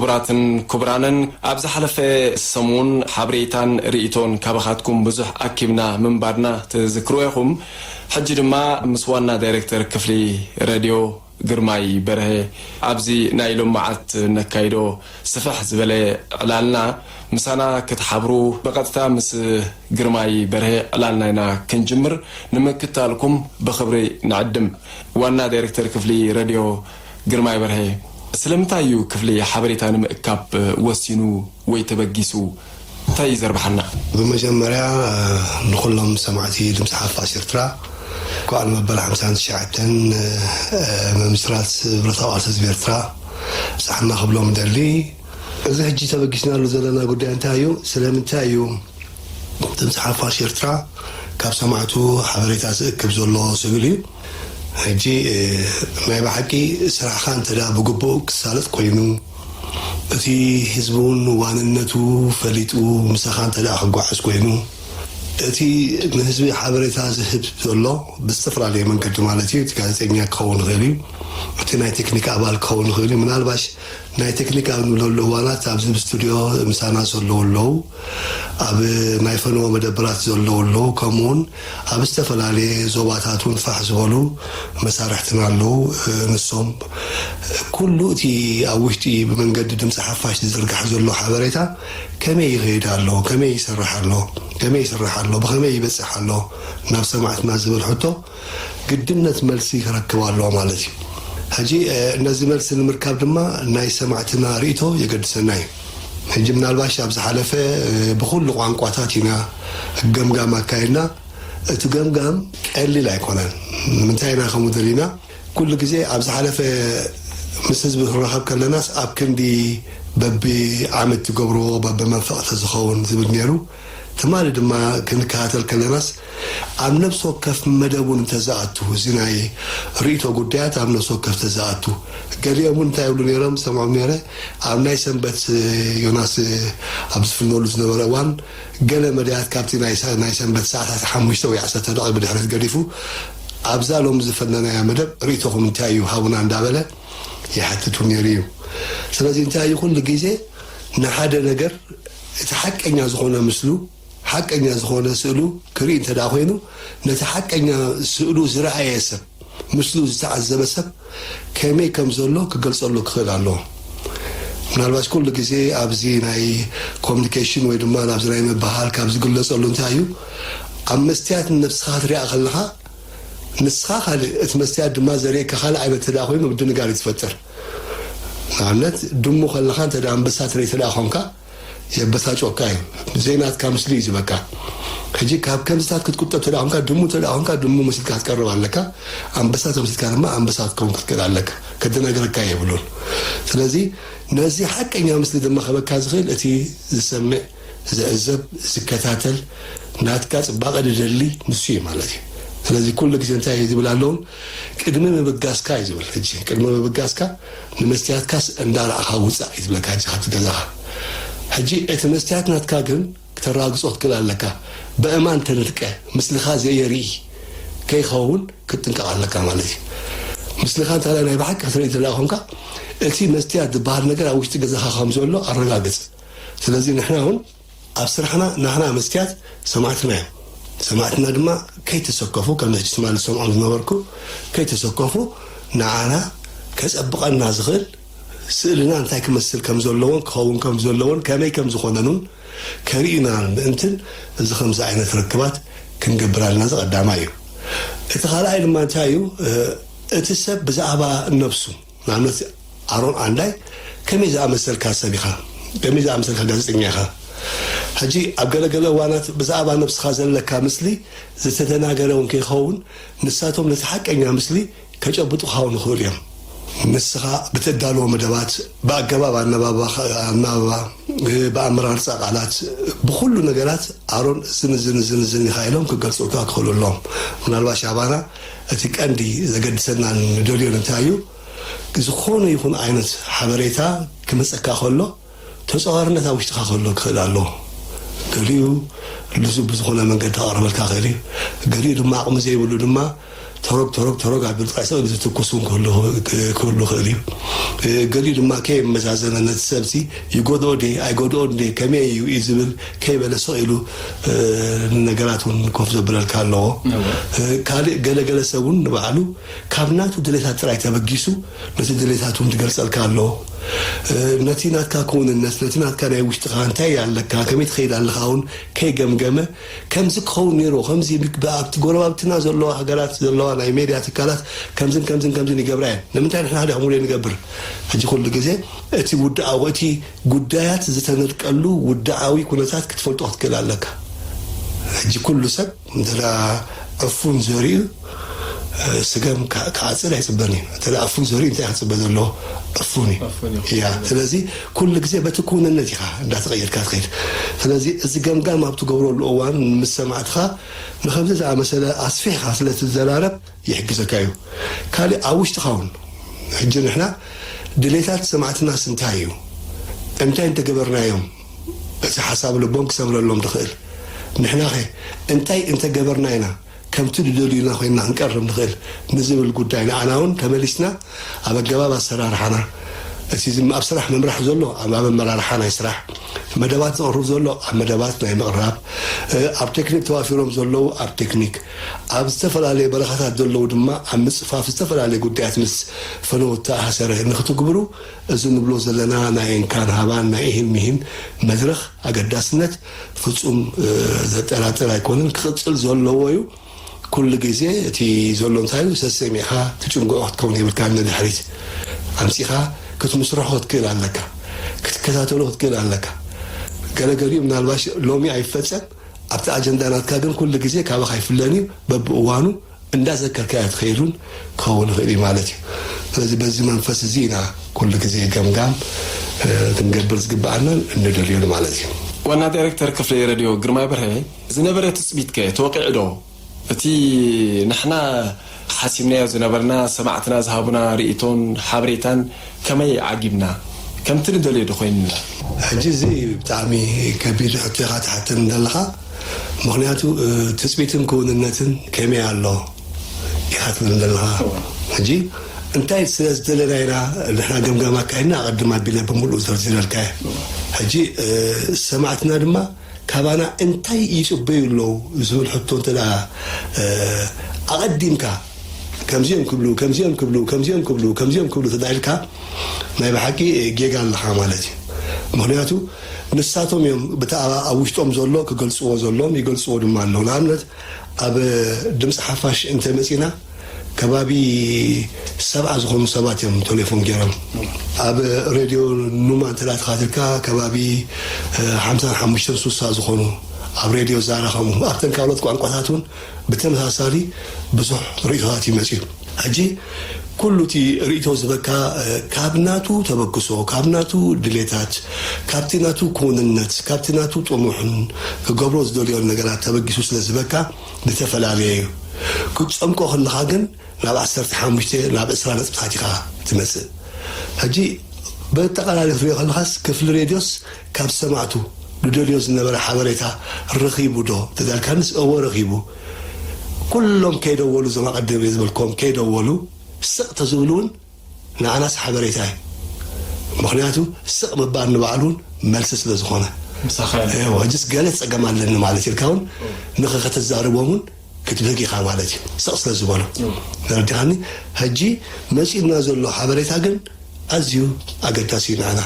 ክቡራትን ክቡራንን፣ ኣብ ዝሓለፈ ሰሙን ሓበሬታን ርእይቶን ካባኻትኩም ብዙሕ ኣኪብና ምንባርና ትዝክርዎ ኢኹም። ሕጂ ድማ ምስ ዋና ዳይሬክተር ክፍሊ ሬድዮ ግርማይ በርሀ ኣብዚ ናይ ሎመዓት ነካይዶ ስፍሕ ዝበለ ዕላልና ምሳና ክትሓብሩ ብቐጥታ ምስ ግርማይ በርሀ ዕላልና ኢና ክንጅምር ንምክታልኩም ብኽብሪ ንዕድም። ዋና ዳይሬክተር ክፍሊ ሬድዮ ግርማይ በርሀ፣ ስለምንታይ እዩ ክፍሊ ሓበሬታ ንምእካብ ወሲኑ ወይ ተበጊሱ? እንታይ እዩ ዘርብሓና? ብመጀመርያ ንኹሎም ሰማዕቲ ድምፂ ሓፋሽ ኤርትራ እንኳዕ ንመበል ሓምሳን ትሽዓተን ምምስራት ብረታዊ ቃልሲ ህዝቢ ኤርትራ ብፃሕና ክብሎም ደሊ። እዚ ሕጂ ተበጊስናሉ ዘለና ጉዳይ እንታይ እዩ? ስለምንታይ እዩ ድምፂ ሓፋሽ ኤርትራ ካብ ሰማዕቱ ሓበሬታ ዝእክብ ዘሎ ዝብል እዩ። ሕጂ ናይ ብሓቂ ስራሕኻ እንተ ብግቡእ ክሳለጥ ኮይኑ፣ እቲ ህዝቢ እውን ዋንነቱ ፈሊጡ ምሳኻ እንተ ክጓዓዝ ኮይኑ፣ እቲ ንህዝቢ ሓበሬታ ዝህብ ዘሎ ብዝተፈላለየ መንገዲ ማለት እዩ፣ እቲ ጋዜጠኛ ክኸውን ይኽእል እዩ፣ እቲ ናይ ቴክኒክ ኣባል ክኸውን ይኽእል እዩ። ምናልባሽ ናይ ቴክኒክ ኣብ ንብለሉ እዋናት ኣብዚ ብስቱድዮ ምሳና ዘለዉ ኣለዉ። ኣብ ናይ ፈነወ መደበራት ዘለዉ ኣለዉ። ከምኡውን ኣብ ዝተፈላለየ ዞባታት እውን ፋሕ ዝበሉ መሳርሕትና ኣለዉ። ንሶም ኩሉ እቲ ኣብ ውሽጢ ብመንገዲ ድምፂ ሓፋሽ ዝዝርጋሕ ዘሎ ሓበሬታ ከመይ ይኸይድ ኣሎ፣ ከመይ ይሰርሕ ኣሎ፣ ከመይ ይስራሕ ኣሎ፣ ብኸመይ ይበፅሕ ኣሎ ናብ ሰማዕትና ዝብል ሕቶ ግድነት መልሲ ክረክብ ኣለዎ ማለት እዩ። ሕጂ ነዚ መልሲ ንምርካብ ድማ ናይ ሰማዕትና ርእይቶ የገድሰና እዩ። ሕጂ ምናልባሽ ኣብ ዝሓለፈ ብኩሉ ቋንቋታት ኢና ገምጋም ኣካይድና። እቲ ገምጋም ቀሊል ኣይኮነን። ንምንታይ ኢና ከምኡ ደሊና? ኩሉ ግዜ ኣብ ዝሓለፈ ምስ ህዝቢ ክንራኸብ ከለናስ ኣብ ክንዲ በቢ ዓመት ትገብርዎ በቢ መንፈቕተ ዝኸውን ዝብል ነይሩ። ትማሊ ድማ ክንከታተል ከለናስ ኣብ ነብሲ ወከፍ መደብ እውን እንተዝኣቱ፣ እዚ ናይ ርእይቶ ጉዳያት ኣብ ነብሲ ወከፍ ተዝኣቱ፣ ገሊኦም እውን እንታይ ይብሉ ነይሮም ሰምዖም ነይረ። ኣብ ናይ ሰንበት ዮናስ ኣብ ዝፍነሉ ዝነበረ እዋን ገለ መዳያት ካብቲ ናይ ሰ- ናይ ሰንበት ሰዓታት ሓሙሽተ ወይ ዓሰርተ ደቂቕ ብድሕሪት ገዲፉ ኣብዛ ሎም ዝፈነናያ መደብ ርእይቶኹም እንታይ እዩ ሃቡና እንዳበለ ይሓትቱ ነይሩ እዩ። ስለዚ እንታይ እዩ ኩሉ ግዜ ንሓደ ነገር እቲ ሓቀኛ ዝኾነ ምስሉ ሓቀኛ ዝኾነ ስእሉ ክርኢ እንተ ደኣ ኮይኑ ነቲ ሓቀኛ ስእሉ ዝረኣየ ሰብ ምስሉ ዝተዓዘበ ሰብ ከመይ ከም ዘሎ ክገልጸሉ ክኽእል ኣለዎ። ምናልባት ኩሉ ግዜ ኣብዚ ናይ ኮሚኒኬሽን ወይ ድማ ናብዚ ናይ ምብሃል ካብ ዝግለጸሉ እንታይ እዩ ኣብ መስትያት ንነብስኻ ክትሪኣ ከለኻ ንስኻ ካልእ እቲ መስትያት ድማ ዘርእየካ ካልእ ዓይነት እንተ ደኣ ኮይኑ ምድንጋር እዩ ትፈጥር። ንኣብነት ድሙ ከለኻ እንተ ደኣ ኣንበሳ ትርኢ እንተ ደኣ ኾንካ የበሳጭወካ እዩ። ዘይናትካ ምስሊ እዩ ዝበካ። ሕጂ ካብ ከምዚታት ክትቁጠብ እንተ ደኣ ኾንካ ድሙ እንተ ደኣ ኾንካ ድሙ መሲልካ ክትቀርብ ኣለካ። ኣንበሳ ተመሲልካ ድማ ኣንበሳ ክትከውን ክትክእል ኣለካ። ከደናግረካ የብሉን። ስለዚ ነዚ ሓቀኛ ምስሊ ድማ ከበካ ዝኽእል እቲ ዝሰምዕ ዝዕዘብ ዝከታተል ናትካ ፅባቐ ዝደሊ ንሱ እዩ ማለት እዩ። ስለዚ ኩሉ ግዜ እንታይ እዩ ዝብል ኣለውን ቅድሚ ምብጋስካ እዩ ዝብል። ሕጂ ቅድሚ ምብጋስካ ንመስትያትካስ እንዳረኣኻ ውፃእ እዩ ዝብለካ። ሕጂ ካብቲ ገዛኻ ሕጂ እቲ መስትያት ናትካ ግን ክተራግፆ ክትክእል ኣለካ። በእማን ተነድቀ ምስልኻ ዘየርኢ ከይኸውን ክትጥንቀቕ ኣለካ ማለት እዩ። ምስልኻ እንተ ናይ ብሓቂ ክትርኢ እንተ ኾንካ እቲ መስትያት ዝበሃል ነገር ኣብ ውሽጢ ገዛኻ ከም ዘሎ ኣረጋግፅ። ስለዚ ንሕና እውን ኣብ ስራሕና ናህና መስትያት ሰማዕትና እዮም። ሰማዕትና ድማ ከይተሰከፉ ከም ነቲ ትማሊ ዝሰምዖም ዝነበርኩ ከይተሰከፉ ንዓና ከጸብቐና ዝኽእል ስእልና እንታይ ክመስል ከም ዘለዎን ክኸውን ከም ዘለዎን ከመይ ከም ዝኾነኑን ከርእዩና ምእንትን እዚ ከምዚ ዓይነት ርክባት ክንገብር ኣለና። እዚ ቀዳማይ እዩ። እቲ ካልኣይ ድማ እንታይ እዩ? እቲ ሰብ ብዛዕባ ነብሱ ንኣብነት ኣሮን ዓንዳይ ከመይ ዝኣመሰልካ ሰብ ኢኻ? ከመይ ዝኣመሰልካ ጋዜጠኛ ኢኻ? ሕጂ ኣብ ገለገለ እዋናት ብዛዕባ ነብስኻ ዘለካ ምስሊ ዝተደናገረ እውን ከይኸውን ንሳቶም ነቲ ሓቀኛ ምስሊ ከጨብጡኻ እውን ይኽእሉ እዮም። ንስኻ ብተዳልዎ መደባት ብኣገባብ ኣነባብባ ብኣመራርፃ ቃላት ብኩሉ ነገራት ኣሮን እዝን እዝን እዝን እዝን ኢኻ ኢሎም ክገልፁልካ ክኽእሉ ኣለዎም። ምናልባሽ ኣባና እቲ ቀንዲ ዘገድሰናን ንደልዮን እንታይ እዩ? ዝኾነ ይኹን ዓይነት ሓበሬታ ክመፀካ ከሎ ተፃዋርነት ኣብ ውሽጥኻ ክህሉ ክኽእል ኣለዎ። ገሊኡ ልዙብ ብዝኾነ መንገዲ ክቐርበልካ ክእል እዩ። ገሊኡ ድማ ዓቕሚ ዘይብሉ ድማ ተሮግ ተሮግ ተሮግ ኣብ ጥራይ ሰብ ዝትኩስ እውን ክህሉ ክህሉ ይኽእል እዩ። ገሊኡ ድማ ከየመዛዘነ ነቲ ሰብሲ ይጎድኦ ድየ ኣይጎድኦን ድየ ከመይ እዩ እዩ ዝብል ከይበለ ስቕ ኢሉ ነገራት እውን ኮፍ ዘብለልካ ኣለዎ። ካልእ ገለገለ ሰብ እውን ንባዕሉ ካብ ናቱ ድሌታት ጥራይ ተበጊሱ ነቲ ድሌታት እውን ዝገልጸልካ ኣለዎ። ነቲ ናትካ ክውንነት ነቲ ናትካ ናይ ውሽጥኻ እንታይ ኣለካ ከመይ ትኸይድ ኣለኻ እውን ከይገምገመ ከምዚ ክኸውን ነይሩ ከምዚ ኣብቲ ጎረባብትና ዘለዋ ሃገራት ዘለዋ ናይ ሜድያ ትካላት ከምዝን ከምዝን ከምዝን ይገብራ እየን። ንምንታይ ንሕና ሓደ ከምኡ ንገብር? ሕጂ ኩሉ ግዜ እቲ ውድኣዊ እቲ ጉዳያት ዝተነድቀሉ ውድኣዊ ኩነታት ክትፈልጦ ክትክእል ኣለካ። ሕጂ ኩሉ ሰብ እንተ ዕፉን ዘሪኡ ስገም ክዓፅድ ኣይፅበን እዩ። እንተ ዕፉን ዘሪኡ እንታይ ክፅበ ዘለዎ? ዕፉን እዩ። እያ ስለዚ ኩሉ ግዜ በቲ ክውንነት ኢኻ እንዳተቐየድካ ትኸይድ። ስለዚ እዚ ገምጋም ኣብ ትገብረሉ እዋን ምስ ሰማዕትኻ ንከምዚ ዝኣመሰለ ኣስፊሕካ ስለ ትዘራረብ ይሕግዘካ እዩ። ካልእ ኣብ ውሽጥኻ እውን ሕጂ ንሕና ድሌታት ሰማዕትናስ እንታይ እዩ? እንታይ እንተገበርናዮም እቲ ሓሳብ ልቦም ክሰምረሎም ዝኽእል? ንሕናኸ እንታይ እንተገበርና ኢና ከምቲ ዝደልዩና ኮይንና ክንቀርብ ንኽእል ንዝብል ጉዳይ ንዓና እውን ተመሊስና ኣብ ኣገባብ ኣሰራርሓና እቲ ዝም ኣብ ስራሕ ምምራሕ ዘሎ ኣብ ኣብ ኣመራርሓ ናይ ስራሕ መደባት ዝቕርብ ዘሎ ኣብ መደባት ናይ ምቕራብ ኣብ ቴክኒክ ተዋፊሮም ዘለዉ ኣብ ቴክኒክ ኣብ ዝተፈላለየ በረኻታት ዘለዉ ድማ ኣብ ምፅፋፍ ዝተፈላለየ ጉዳያት ምስ ፈነወ ተኣሳሰረ ንክትግብሩ እዚ ንብሎ ዘለና ናይ እንካን ሃባን ናይ ኢሂን ሚሂን መድረኽ ኣገዳስነት ፍፁም ዘጠራጥር ኣይኮነን፣ ክቕፅል ዘለዎ እዩ። ኩሉ ግዜ እቲ ዘሎ እንታይ እዩ ሰሰሚዕኻ ትጭንግዖ ክትከውን የብልካ ንድሕሪት ኣምፂኻ ክትምስርሖ ክትክእል ኣለካ፣ ክትከታተሎ ክትክእል ኣለካ። ገለገሊኡ ምናልባሽ ሎሚ ኣይፈፀም ኣብቲ ኣጀንዳ ናትካ ግን ኩሉ ግዜ ካባኻ ይፍለን እዩ በብእዋኑ እንዳዘከርካዮ ትኸይድ እውን ክኸውን ይኽእል እዩ ማለት እዩ። ስለዚ በዚ መንፈስ እዚ ኢና ኩሉ ግዜ ገምጋም ክንገብር ዝግብኣናን እንደልዮን ማለት እዩ። ዋና ዳይሬክተር ክፍሊ ሬድዮ ግርማይ በርሀ፣ ዝነበረ ትፅቢትከ ተወቂዑ ዶ? እቲ ንሕና ሓሲብናዮ ዝነበርና ሰማዕትና ዝሃቡና ርእይቶን ሓበሬታን ከመይ ዓጊብና? ከምቲ ንደልዮ ዶ ኮይንና? ሕጂ እዚ ብጣዕሚ ከቢድ ሕቶ ኢኻ ትሓተኒ ዘለኻ። ምኽንያቱ ትፅቢትን ክውንነትን ከመይ ኣሎ ኢኻ ትብል ዘለኻ። ሕጂ እንታይ ስለ ዝደለና ኢና ንሕና ገምጋም ኣካይድና ኣቐድም ኣቢለ ብምሉእ ዘርዚረልካ እየ። ሕጂ ሰማዕትና ድማ ካባና እንታይ ይፅበዩ ኣለዉ ዝብል ሕቶ እንተ ኣቐዲምካ ከምዚኦም ክብሉ ከምዚኦም ክብሉ ከምዚኦም ክብሉ ከምዚኦም ክብሉ ተዳኢልካ ናይ ብሓቂ ጌጋ ኣለኻ ማለት እዩ። ምክንያቱ ንሳቶም እዮም ብቲ ኣብ ውሽጦም ዘሎ ክገልፅዎ ዘለዎም ይገልፅዎ ድማ ኣለዉ። ንኣብነት ኣብ ድምፂ ሓፋሽ እንተመፂና ከባቢ ሰብዓ ዝኾኑ ሰባት እዮም ቴሌፎን ገይሮም። ኣብ ሬድዮ ኑማ እንተ ተኻትልካ ከባቢ ሓምሳን ሓሙሽተን ሱሳ ዝኾኑ ኣብ ሬድዮ ዛራ ከምኡ ኣብተን ካልኦት ቋንቋታት እውን ብተመሳሳሊ ብዙሕ ርእይቶታት እዩ መፅዩ። ሕጂ ኩሉ እቲ ርእይቶ ዝበካ ካብ ናቱ ተበግሶ ካብ ናቱ ድሌታት ካብቲ ናቱ ክውንነት ካብቲ ናቱ ጥሙሕን ክገብሮ ዝደልዮን ነገራት ተበጊሱ ስለ ዝበካ ዝተፈላለየ እዩ። ክትጨምቆ ከለኻ ግን ናብ ዓሰርተ ሓሙሽተ ናብ ዕስራ ነጥብታት ኢኻ ትመፅእ። ሕጂ በጠቓላሊ ክትሪኦ ከለኻስ ክፍሊ ሬድዮስ ካብ ሰማዕቱ ዝደልዮ ዝነበረ ሓበሬታ ረኺቡ ዶ ተዳልካንስ እወ ረኺቡ። ኩሎም ከይደወሉ እዞም ኣቐደም እየ ዝበልኮም ከይደወሉ ስቕ ተዝብሉ እውን ንዓናስ ሓበሬታ እዩ። ምክንያቱ ስቕ ምባል ንባዕሉ እውን መልሲ ስለ ዝኾነ ሕጅስ ገለ ፀገም ኣለኒ ማለት ኢልካ እውን ንኸ ከተዛርቦም እውን ክትብህግ ኢኻ ማለት እዩ። ስቕ ስለ ዝበሎ ተረዲኻኒ። ሕጂ መፂኡና ዘሎ ሓበሬታ ግን ኣዝዩ ኣገዳሲ እዩ ንዓና።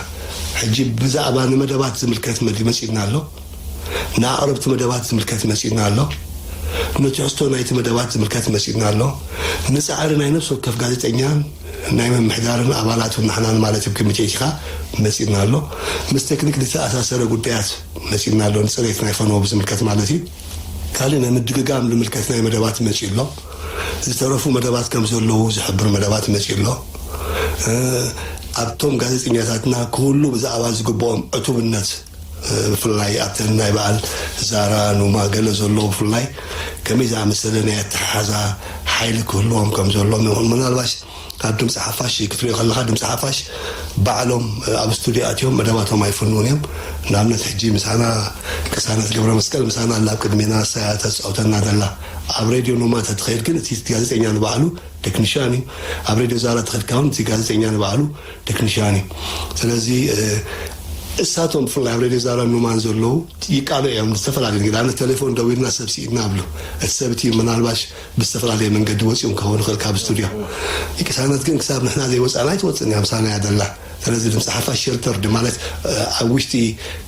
ሕጂ ብዛዕባ ንመደባት ዝምልከት መዲ መፂኡና ኣሎ። ንኣቕረብቲ መደባት ዝምልከት መፂኡና ኣሎ። ንትሕዝቶ ናይቲ መደባት ዝምልከት መፂኡና ኣሎ። ንፃዕሪ ናይ ነፍሲ ወከፍ ጋዜጠኛን ናይ ምምሕዳርን ኣባላቱ ንሕናን ማለት ብ ክምቴቲኻ መፂኡና ኣሎ። ምስ ቴክኒክ ዝተኣሳሰረ ጉዳያት መፂኡና ኣሎ። ንፅሬት ናይ ፈነወ ብዝምልከት ማለት እዩ። ካልእ ናይ ምድግጋም ዝምልከት ናይ መደባት መፂኡ ኣሎ። ዝተረፉ መደባት ከም ዘለዉ ዝሕብር መደባት መፂኡ ኣሎ። ኣብቶም ጋዜጠኛታትና ክህሉ ብዛዕባ ዝግብኦም ዕቱብነት ብፍላይ ኣብተን ናይ በዓል ዛራ ኑማ ገለ ዘሎ ብፍላይ ከመይ ዝኣመሰለ ናይ ኣተሓሓዛ ሓይሊ ክህልዎም ከም ዘሎ ምናልባሽ ኣብ ድምፂ ሓፋሽ ክትሪኦ ከለካ ድምፂ ሓፋሽ ባዕሎም ኣብ ስቱድዮ ኣትዮም መደባቶም ኣይፍንውን እዮም። ንኣብነት ሕጂ ምሳና ቅሳነት ገብረ መስቀል ምሳና ኣላ ኣብ ቅድሜና እሳ እያ ተፃውተና ዘላ። ኣብ ሬድዮ ኖማ እንተትኸይድ ግን እቲ ጋዜጠኛ ንባዕሉ ቴክኒሽያን እዩ። ኣብ ሬድዮ ዛራ ተኸድካ እውን እቲ ጋዜጠኛ ንባዕሉ ቴክኒሽያን እዩ። ስለዚ እሳቶም ብፍላይ ኣብ ሬድዮ ዛራ ኖማን ዘለዉ ይቃልዑ እዮም። ዝተፈላለዩ ነገር ኣነ ቴሌፎን ደዊልና ሰብ ስኢድና ኣብሉ እቲ ሰብ እቲ ምናልባሽ ብዝተፈላለየ መንገዲ ወፂኡ ክኸውን ይኽእል ካብ ስቱድዮ። ቅሳነት ግን ክሳብ ንሕና ዘይወፃእና ኣይትወፅእን እያ፣ ምሳና እያ ዘላ። ስለዚ ድምፂ ሓፋሽ ሸልተርድ ማለት ኣብ ውሽጢ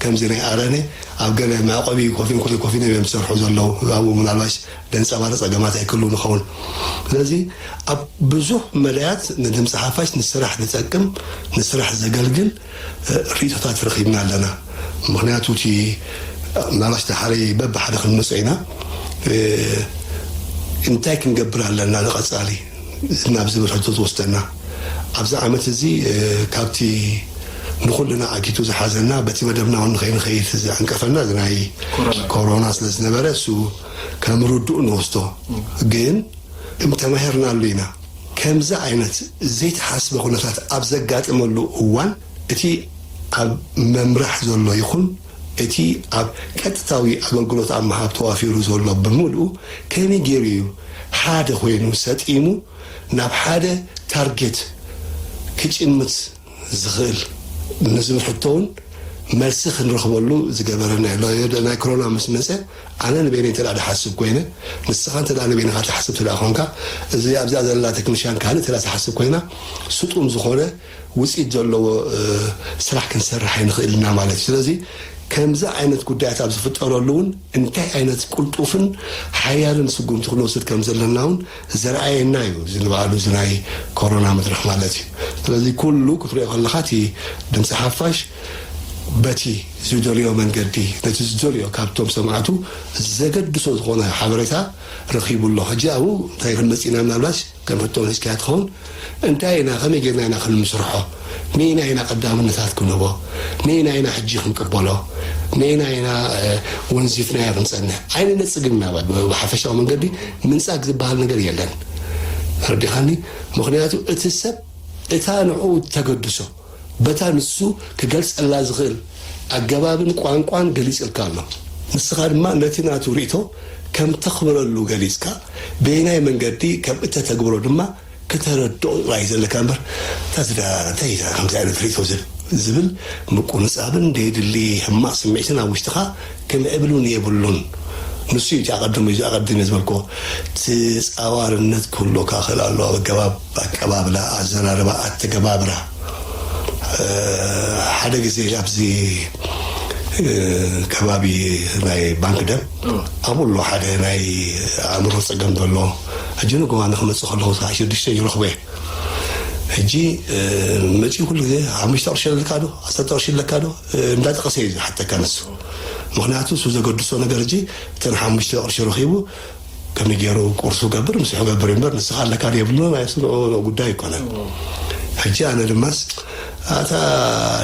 ከምዚ ናይ ኣረነ ኣብ ገለ መዕቆቢ ኮፊን ኩሉ ኮፊን እዮም ዝሰርሑ ዘለዉ። ኣብኡ ምናልባሽ ደንፀባረ ፀገማት ኣይክህሉ ንኸውን። ስለዚ ኣብ ብዙሕ መዳያት ንድምፂ ሓፋሽ ንስራሕ ዝጠቅም ንስራሕ ዘገልግል ርእቶታት ረኺብና ኣለና። ምክንያቱ እቲ ምናልባሽ ድሓሪ በብሓደ ክንመፅኦ ኢና። እንታይ ክንገብር ኣለና ንቐፃሊ ናብ ዝብል ሕቶ ዝወስደና። ኣብዚ ዓመት እዚ ካብቲ ንኹልና ኣጊቱ ዝሓዘና በቲ መደብና እውን ንኸይንኸይድ ዘዕንቀፈና ናይ ኮሮና ስለ ዝነበረ እሱ ከም ርዱእ ንወስዶ። ግን ተማሂርናሉ ኢና። ከምዚ ዓይነት ዘይተሓስበ ኩነታት ኣብ ዘጋጥመሉ እዋን እቲ ኣብ መምራሕ ዘሎ ይኹን እቲ ኣብ ቀጥታዊ ኣገልግሎት ኣብ ምሃብ ተዋፊሩ ዘሎ ብምልኡ ከመይ ገይሩ እዩ ሓደ ኮይኑ ሰጢሙ ናብ ሓደ ታርጌት ክጭምት ዝኽእል ንዝብል ሕቶ እውን መልሲ ክንረኽበሉ ዝገበረና ኣሎ። ናይ ኮሮና ምስ መፀ ኣነ ንበይነይ እንተ ደኣ ድሓስብ ኮይነ ንስኻ እንተ ደኣ ንበይንኻ ትሓስብ እንተ ደኣ ኮንካ እዚ ኣብዚኣ ዘላ ቴክኒሽያን ካልእ እንተ ደኣ ትሓስብ ኮይና ስጡም ዝኾነ ውፅኢት ዘለዎ ስራሕ ክንሰርሕ ኣይንኽእል ኢና ማለት እዩ። ስለዚ ከምዚ ዓይነት ጉዳያት ኣብ ዝፍጠረሉ እውን እንታይ ዓይነት ቅልጡፍን ሓያልን ስጉምቲ ክንወስድ ከም ዘለና እውን ዘርኣየና እዩ። እዚ ንባዕሉ እዚ ናይ ኮሮና መድረኽ ማለት እዩ። ስለዚ ኩሉ ክትሪኦ ከለኻ እቲ ድምፂ ሓፋሽ በቲ ዝደልዮ መንገዲ ነቲ ዝደልዮ ካብቶም ሰማዕቱ ዘገድሶ ዝኾነ ሓበሬታ ረኺቡ ኣሎ። ሕጂ ኣብኡ እንታይ ክንመፅእ ኢና ምናልባሽ ከም ሕቶ መሊስካያ ትኸውን እንታይ ኢና ከመይ ጌርና ኢና ክንምስርሖ? ነየና ኢና ቀዳምነታት ክንህቦ? ነየና ኢና ሕጂ ክንቅበሎ? ነየና ኢና ወንዚፍናዮ ክንፀንሕ? ኣይንነፅግን ኢና። ብሓፈሻዊ መንገዲ ምንፃግ ዝበሃል ነገር የለን። ተረዲኻኒ? ምክንያቱ እቲ ሰብ እታ ንዕኡ ተገድሶ በታ ንሱ ክገልፀላ ዝኽእል ኣገባብን ቋንቋን ገሊፅልካ ኣሎ። ንስኻ ድማ ነቲ ናቱ ርእቶ ከም ተኽብረሉ ገሊፅካ በየናይ መንገዲ ከም እተተግብሮ ድማ ክተረድኦ ጥራይ ዘለካ እምበር እታ ዝዳ እንታይ እዛ ከምዚ ዓይነት ርእቶ ዝብል ዝብል ምቁንፃብን ደይድሊ ሕማቕ ስምዒትን ኣብ ውሽጥኻ ክምዕብሉን የብሉን። ንሱ እዩ እቲ ኣቐድም እዩ ኣቐድም እየ ዝበልኮ። ተፃዋርነት ክህልወካ ክእል ኣሎ። ኣገባብ ኣቀባብላ፣ ኣዘራርባ፣ ኣተገባብራ። ሓደ ግዜ ኣብዚ ከባቢ ናይ ባንክ ደም ኣብኡ ኣሎ ሓደ ናይ ኣእምሮ ፀገም ዘሎ ሕጂ ንጎማ ንክመፅእ ከለኹ ሰዓ ሽዱሽተ ይረኽቦ እየ። ሕጂ መፂኡ ኩሉ ግዜ ሓሙሽተ ቅርሺ ኣለካ ዶ ዓሰርተ ቅርሺ ኣለካ ዶ እንዳጠቐሰ እዩ ዝሓተካ ንሱ። ምክንያቱ እሱ ዘገድሶ ነገር ሕጂ እተን ሓሙሽተ ቅርሺ ረኺቡ ከመይ ገይሩ ቁርሱ ገብር ምሳሑ ገብር እምበር ንስኻ ኣለካ ዶ የብሉን ናይ እሱ ንኡ ንኡ ጉዳይ ኣይኮነን። ሕጂ ኣነ ድማስ ኣታ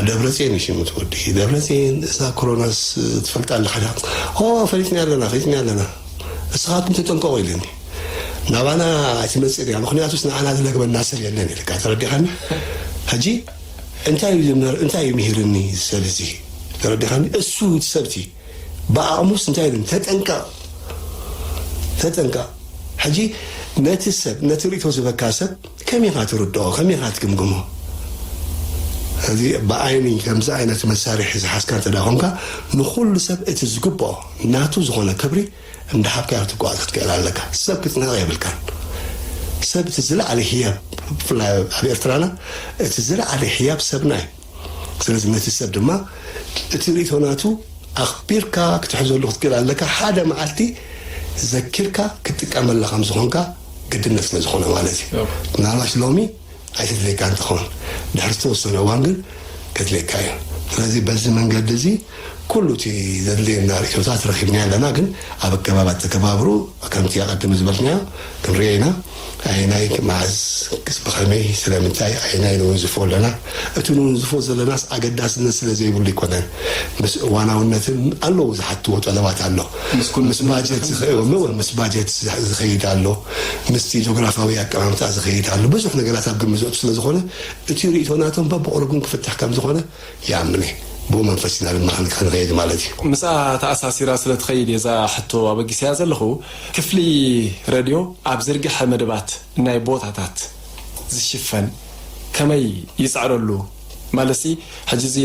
ደብረፅዮን እዩ ሽሙ እቲ ወዲ ደብረፅዮን እዛ ኮሮናስ ትፈልጣ ኣለኻ ዲኻ? ኦ ፈሊጥና ኣለና ፈሊጥና ኣለና እስኻትኩም ተጠንቀቑ ኢሉኒ። ናባና ኣይትመፅእ እያ ምክንያቱስ ንዓና ዝለግበና ሰብ የለን ኢልካ ተረዲኻኒ። ሕጂ እንታይ እዩ ዝምህር እንታይ እዩ ምሂርኒ እዚ ሰብ እዚ ተረዲኻኒ። እሱ እቲ ሰብቲ ብኣእሙስ እንታይ ኢሉኒ ተጠንቀቕ ተጠንቀቕ። ሕጂ ነቲ ሰብ ነቲ ርእቶ ዝበካ ሰብ ከመይ ኢኻ ትርድኦ ከመይ ኢኻ ትግምግሞ? እዚ ብዓይኒ ከምዚ ዓይነት መሳርሒ ዝሓዝካ እንተ ደኣ ኮንካ ንኹሉ ሰብ እቲ ዝግብኦ ናቱ ዝኾነ ክብሪ እንዳሃብካዮ ክትጓዓዝ ክትክእል ኣለካ። ሰብ ክትንዕቕ የብልካን። ሰብ እቲ ዝለዓለ ህያብ ብፍላይ ኣብ ኤርትራና እቲ ዝለዓለ ህያብ ሰብና እዩ። ስለዚ ነቲ ሰብ ድማ እቲ ርእቶ ናቱ ኣኽቢርካ ክትሕዘሉ ክትክእል ኣለካ። ሓደ መዓልቲ ዘኪርካ ክትጥቀመላ ከም ዝኾንካ ግድነት ስለ ዝኾነ ማለት እዩ። ምናልባሽ ሎሚ ኣይተድልየካ እንትኸውን ድሕሪ ዝተወሰነ እዋን ግን ከድልየካ እዩ። ስለዚ በዚ መንገዲ እዚ ኩሉ እቲ ዘድልየና ርእቶታት ረኺብና ኣለና። ግን ኣብ ኣገባብ ኣተገባብሩ ከምቲ ኣቐድሚ ዝበልናዮ ክንሪኦ ኢና። ኣየናይ መዓዝ ብኸመይ ስለምንታይ ኣየናይ ንውንዝፎ ኣለና? እቲ ንውንዝፎ ዘለናስ ኣገዳስነት ስለ ዘይብሉ ኣይኮነን። ምስ እዋናውነትን ኣለዉ ዝሓትዎ ጠለባት ኣሎ። ምስ ባጀት ምስ ባጀት ዝኸይድ ኣሎ። ምስቲ ጆግራፋዊ ኣቀማምጣ ዝኸይድ ኣሎ። ብዙሕ ነገራት ኣብ ግምት ዘእቱ ስለ ዝኾነ እቲ ርእቶ ናቶም በብቕሩብ ግን ክፍታሕ ከም ዝኾነ ይኣምን እየ። ብኡ መንፈስ ኢና ድማ ክንከይድ ማለት እዩ። ምስኣ ተኣሳሲራ ስለ ትኸይድ እየ እዛ ሕቶ ኣበጊሰያ ዘለኹ። ክፍሊ ሬድዮ ኣብ ዝርግሐ መደባት ናይ ቦታታት ዝሽፈን ከመይ ይፅዕረሉ? ማለትሲ ሕጂ እዚ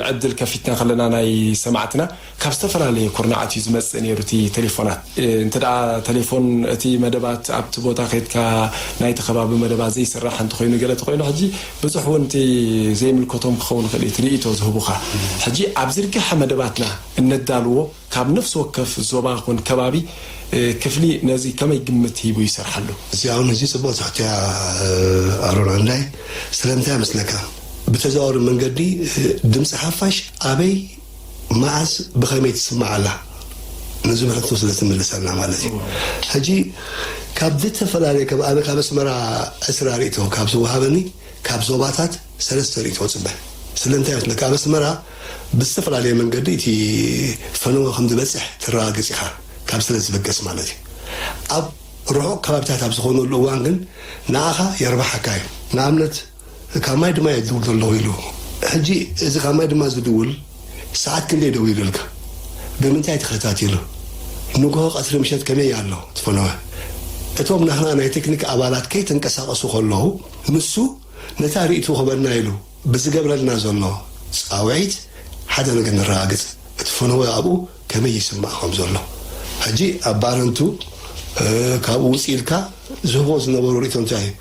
ዕድል ከፊትና ከለና ናይ ሰማዕትና ካብ ዝተፈላለየ ኩርናዓት እዩ ዝመፅእ ነይሩ እቲ ቴሌፎናት። እንተ ደኣ ቴሌፎን እቲ መደባት ኣብቲ ቦታ ከድካ ናይቲ ከባቢ መደባት ዘይስራሕ እንተኾይኑ ገለ ተኾይኑ ሕጂ ብዙሕ እውን እቲ ዘይምልከቶም ክኸውን ይኽእል እዩ እቲ ርእይቶ ዝህቡኻ። ሕጂ ኣብ ዝርግሐ መደባትና እነዳልዎ ካብ ነፍሲ ወከፍ ዞባ ኹን ከባቢ ክፍሊ ነዚ ከመይ ግምት ሂቡ ይሰርሓሉ? እዚ ኣሁን እዚ ጽቡቕ ትሕትያ ኣሮን ኣንዳይ ስለምንታይ መስለካ ብተዘዋወሪ መንገዲ ድምፂ ሓፋሽ ኣበይ መዓስ ብኸመይ ትስማዕ ኣላ ንዝብል ሕቶ ስለ ትምልሰልና ማለት እዩ። ሕጂ ካብ ዝተፈላለየ ከም ኣነ ካብ ኣስመራ ዕስራ ርእቶ ካብ ዝወሃበኒ ካብ ዞባታት ሰለስተ ርእቶ ፅበ ስለምንታይ መስለካ ኣብ ኣስመራ ብዝተፈላለየ መንገዲ እቲ ፈነወ ከም ዝበፅሕ ትረጋግፅ ኢኻ ካብ ስለ ዝበገስ ማለት እዩ። ኣብ ርሑቕ ከባቢታት ኣብ ዝኾነሉ እዋን ግን ንኣኻ የርባሓካ እዩ። ንኣብነት ካብ ማይ ድማ እየ ዝድውል ዘለኹ ኢሉ። ሕጂ እዚ ካብ ማይ ድማ ዝድውል ሰዓት ክንደይ ደዊሉልካ? ብምንታይ ተኸታቲሉ? ንግሆ ቀትሪ ምሸት ከመይ ኣሎ ትፈነወ? እቶም ናህና ናይ ቴክኒክ ኣባላት ከይተንቀሳቐሱ ከለዉ ንሱ ነታ ርእይቱ ክበና ኢሉ ብዝገብረልና ዘሎ ጻውዒት ሓደ ነገር ነረጋግጽ፣ እቲ ፈነወ ኣብኡ ከመይ ይስማዕ ከም ዘሎ። ሕጂ ኣብ ባረንቱ ካብኡ ውፅእ ኢልካ ዝህቦ ዝነበሩ ርእቶ እንታይ እዩ?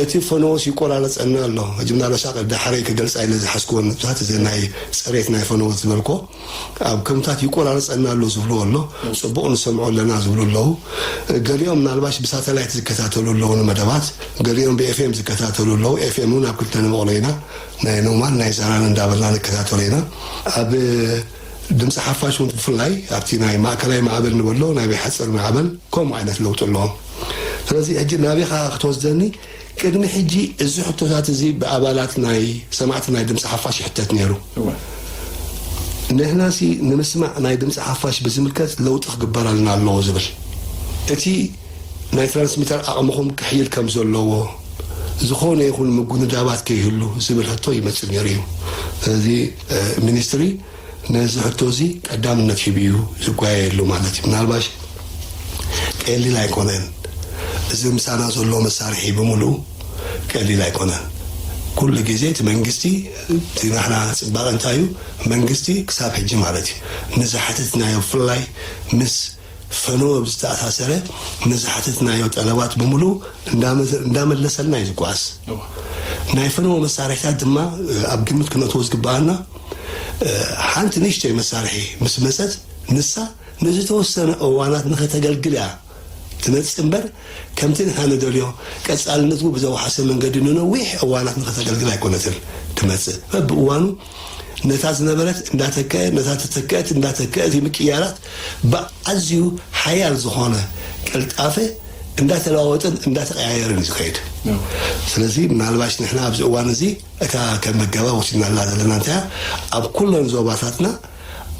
እቲ ፈነወስ ይቆራረፀና ኣሎ። ሕጂ ምናልባሽ ዳሕረይ ክገልፃ ኢለ ዝሓዝክዎ ነጥብታት እዚ ናይ ፅሬት ናይ ፈነወስ ዝበልኮ ኣብ ከምታት ይቆራረፀና ኣሎ ዝብልዎ ኣሎ። ፅቡቕ ንሰምዖ ኣለና ዝብሉ ኣለዉ። ገሊኦም ምናልባሽ ብሳተላይት ዝከታተሉ ኣለዉ ንመደባት፣ ገሊኦም ብኤፍኤም ዝከታተሉ ኣለዉ። ኤፍኤም እውን ኣብ ክልተ ንመቕሎ ኢና ናይ ኖማን ናይ ዛራን እንዳበልና ንከታተሎ ኢና። ኣብ ድምፂ ሓፋሽ እውን ብፍላይ ኣብቲ ናይ ማእከላይ ማዕበል ንበሎ ናይ ቤት ሓፂር ማዕበል ከምኡ ዓይነት ለውጢ ኣለዎም። ስለዚ ሕጂ ናበይ ከዓ ክትወስደኒ ቅድሚ ሕጂ እዚ ሕቶታት እዚ ብኣባላት ናይ ሰማዕቲ ናይ ድምፂ ሓፋሽ ይሕተት ነይሩ። ንሕናሲ ንምስማዕ ናይ ድምፂ ሓፋሽ ብዝምልከት ለውጢ ክግበረልና ኣለዎ ዝብል እቲ ናይ ትራንስሚተር ዓቕምኹም ክሕይል ከም ዘለዎ ዝኾነ ይኹን ምጉንዳባት ከይህሉ ዝብል ሕቶ ይመፅእ ነይሩ እዩ። ስለዚ ሚኒስትሪ ነዚ ሕቶ እዚ ቀዳምነት ሂቡ እዩ ዝጓየየሉ ማለት እዩ። ምናልባሽ ቀሊል ኣይኮነን። እዚ ምሳና ዘሎ መሳርሒ ብምሉኡ ቀሊል ኣይኮነን። ኩሉ ግዜ እቲ መንግስቲ እቲ ናሕና ፅባቐ እንታይ እዩ መንግስቲ ክሳብ ሕጂ ማለት እዩ ንዝሓተትናዮ ብፍላይ ምስ ፈነወ ብዝተኣሳሰረ ንዝሓተትናዮ ጠለባት ብምሉኡ እንዳመለሰልና እዩ ዝጓዓዝ። ናይ ፈነወ መሳርሒታት ድማ ኣብ ግምት ክነእትዎ ዝግበኣና ሓንቲ ንእሽተይ መሳርሒ ምስ መፀት ንሳ ንዝተወሰነ እዋናት ንኸተገልግል እያ ትመፅእ እምበር ከምቲ ንሕና ንደልዮ ቀፃልነቱ ብዘውሓሰ መንገዲ ንነዊሕ እዋናት ንኸተገልግል ኣይኮነትን ትመፅእ። በብእዋኑ ነታ ዝነበረት እንዳተከአ ነታ ተተከአት እንዳተከአት ምቅያራት ብኣዝዩ ሓያል ዝኾነ ቅልጣፈ እንዳተለዋወጠን እንዳተቀያየረን እዩ ዝኸይድ። ስለዚ ምናልባሽ ንሕና ኣብዚ እዋን እዚ እታ ከም መገባ ወሲድናላ ዘለና እንታይ እያ? ኣብ ኩለን ዞባታትና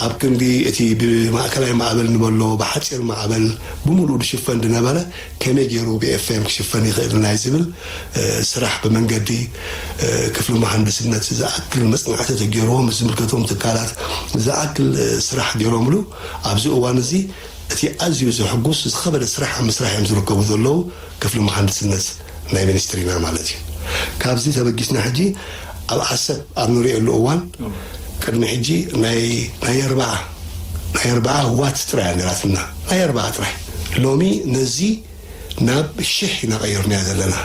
ኣብ ክንዲ እቲ ብማእከላይ ማዕበል ንበሎ ብሓፂር ማዕበል ብምሉኡ ዝሽፈን ዝነበረ ከመይ ገይሩ ብኤፍኤም ክሽፈን ይኽእል ናይ ዝብል ስራሕ ብመንገዲ ክፍሊ መሃንድስነት ዝኣክል መፅናዕቲ ተገይርዎም ዝምልከቶም ትካላት ዝኣክል ስራሕ ገይሮምሉ ኣብዚ እዋን እዚ እቲ ኣዝዩ ዘሕጉስ ዝኸበደ ስራሕ ኣብ ምስራሕ እዮም ዝርከቡ ዘለዉ ክፍሊ መሃንድስነት ናይ ሚኒስትሪና ማለት እዩ። ካብዚ ተበጊስና ሕጂ ኣብ ዓሰብ ኣብ ንሪኤሉ እዋን ቅድሚ ሕጂ ናይ ናይ ኣርባዓ ናይ ኣርባዓ ዋት ጥራይ እያ ነይራትና ናይ ኣርባዓ ጥራይ ሎሚ ነዚ ናብ ሽሕ ኢና ቀይርናያ ዘለና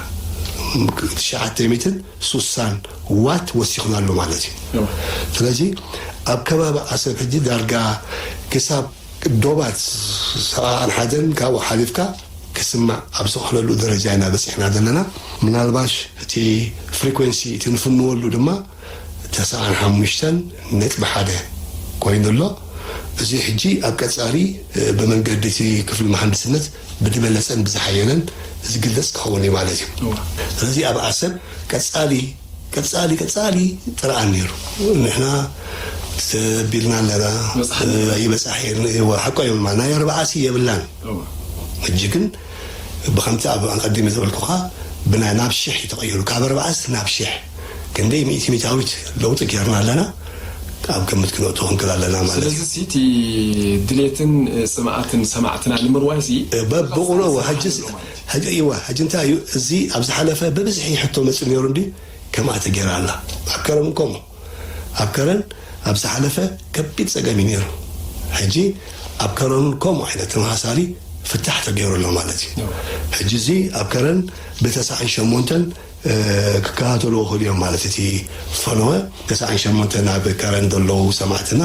ትሽዓተ ሚእትን ሱሳን ዋት ወሲኽናሉ ማለት እዩ። ስለዚ ኣብ ከባቢ ዓሰብ ሕጂ ዳርጋ ክሳብ ዶባት ሰብዓን ሓደን ካብኡ ሓሊፍካ ክስማዕ ኣብ ዝኽለሉ ደረጃ ኢና በፂሕና ዘለና። ምናልባሽ እቲ ፍሪኮንሲ እቲ ንፍንወሉ ድማ ተስዓን ሓሙሽተን ነጥቢ ሓደ ኮይኑ ኣሎ። እዚ ሕጂ ኣብ ቀፃሊ ብመንገዲ እቲ ክፍሊ መሃንድስነት ብዝበለፀን ብዝሓየለን ዝግለፅ ክኸውን እዩ ማለት እዩ። ስለዚ ኣብ ዓሰብ ቀፃሊ ቀፃሊ ቀፃሊ ጥርዓን ነይሩ። ንሕና ተቢልና ኣለና ይበፃሕ ሓቆ እዮም ናይ ኣርባዓሲ የብላን። ሕጂ ግን ብከምቲ ኣብ ኣቀዲመ ዝበልኩኻ ብናይ ናብ ሽሕ እዩ ተቐይሩ ካብ ኣርባዓስ ናብ ሽሕ ክንደይ ሚእቲ ሚታዊት ለውጢ ጌርና ኣለና። ኣብ ግምት ክነእቱ ክንክል ኣለና ማለት እዩ። ስለዚ እቲ ድሌትን ጽምኣትን ሰማዕትና ንምርዋይ ሲ በብቑኖ ሕጂ ሕጂ እዋ ሕጂ እንታይ እዩ እዚ ኣብ ዝሓለፈ ብብዝሒ ሕቶ መጽእ ነይሩ እንዲ ከምኣ ተገይራ ኣላ። ኣብ ከረን ከምኡ ኣብ ከረን ኣብ ዝሓለፈ ከቢድ ጸገም እዩ ነይሩ። ሕጂ ኣብ ከረን ከምኡ ዓይነት ተመሳሳሊ ፍታሕ ተገይሩ ኣሎ ማለት እዩ። ሕጂ እዚ ኣብ ከረን ብተስዓን ሸሞንተን ክከታተልዎ ክእሉ እዮም ማለት እቲ ፈነወ ተስዓን ሸሞንተን ኣብ ከረን ዘለዉ ሰማዕትና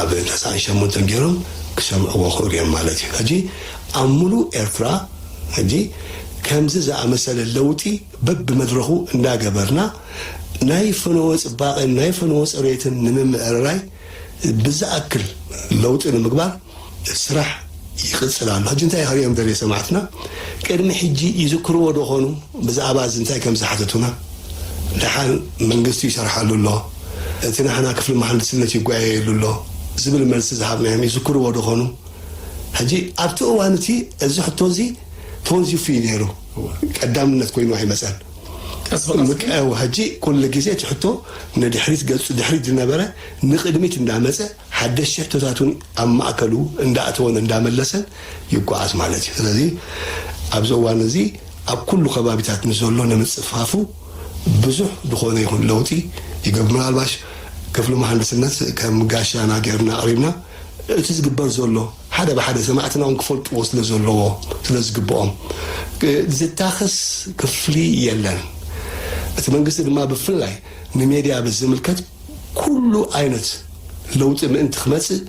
ኣብ ተስዓን ሸሞንተን ገይሮም ክሰምዕዎ ክእሉ እዮም ማለት እዩ። ሕጂ ኣብ ሙሉእ ኤርትራ ሕጂ ከምዚ ዝኣመሰለ ለውጢ በብመድረኹ እንዳገበርና ናይ ፈነወ ጽባቐን ናይ ፈነወ ጽሬትን ንምምዕርራይ ብዝኣክል ለውጢ ንምግባር ስራሕ ይቕጽል ኣሎ። ሕጂ እንታይ ከርእዮም ደልየ ሰማዕትና ቅድሚ ሕጂ ይዝክርዎ ዶ ኾኑ ብዛዕባ እዚ እንታይ ከም ዝሓተቱና? ደሓን መንግስቲ ይሰርሓሉ ኣሎ፣ እቲ ናሕና ክፍሊ መሃንድስነት ይጓየየሉ ኣሎ ዝብል መልሲ ዝሃብናዮም ይዝክርዎ ዶ ኾኑ? ሕጂ ኣብቲ እዋን እቲ እዚ ሕቶ እዚ ተወንዚፉ እዩ ነይሩ። ቀዳምነት ኮይኑ ኣይመፀን። ቀስ ብቀስ ግን ምቀው ሕጂ ኩሉ ግዜ እቲ ሕቶ ንድሕሪት ገፁ ድሕሪት ዝነበረ ንቅድሚት እንዳመፀ ሓደሽቲ ሕቶታት እውን ኣብ ማእከሉ እንዳእተወን እንዳመለሰን ይጓዓዝ ማለት እዩ። ስለዚ ኣብዚ እዋን እዚ ኣብ ኩሉ ከባቢታት ንዘሎ ንምፅፋፉ ብዙሕ ዝኾነ ይኹን ለውጢ ይገብር። ምናልባሽ ክፍሊ መሃንድስነት ከም ጋሻና ገይርና ኣቕሪብና እቲ ዝግበር ዘሎ ሓደ ብሓደ ሰማዕትና እውን ክፈልጥዎ ስለ ዘለዎ ስለ ዝግብኦም ዝታኸስ ክፍሊ የለን። እቲ መንግስቲ ድማ ብፍላይ ንሜድያ ብዝምልከት ኩሉ ዓይነት ለውጢ ምእንቲ ክመፅእ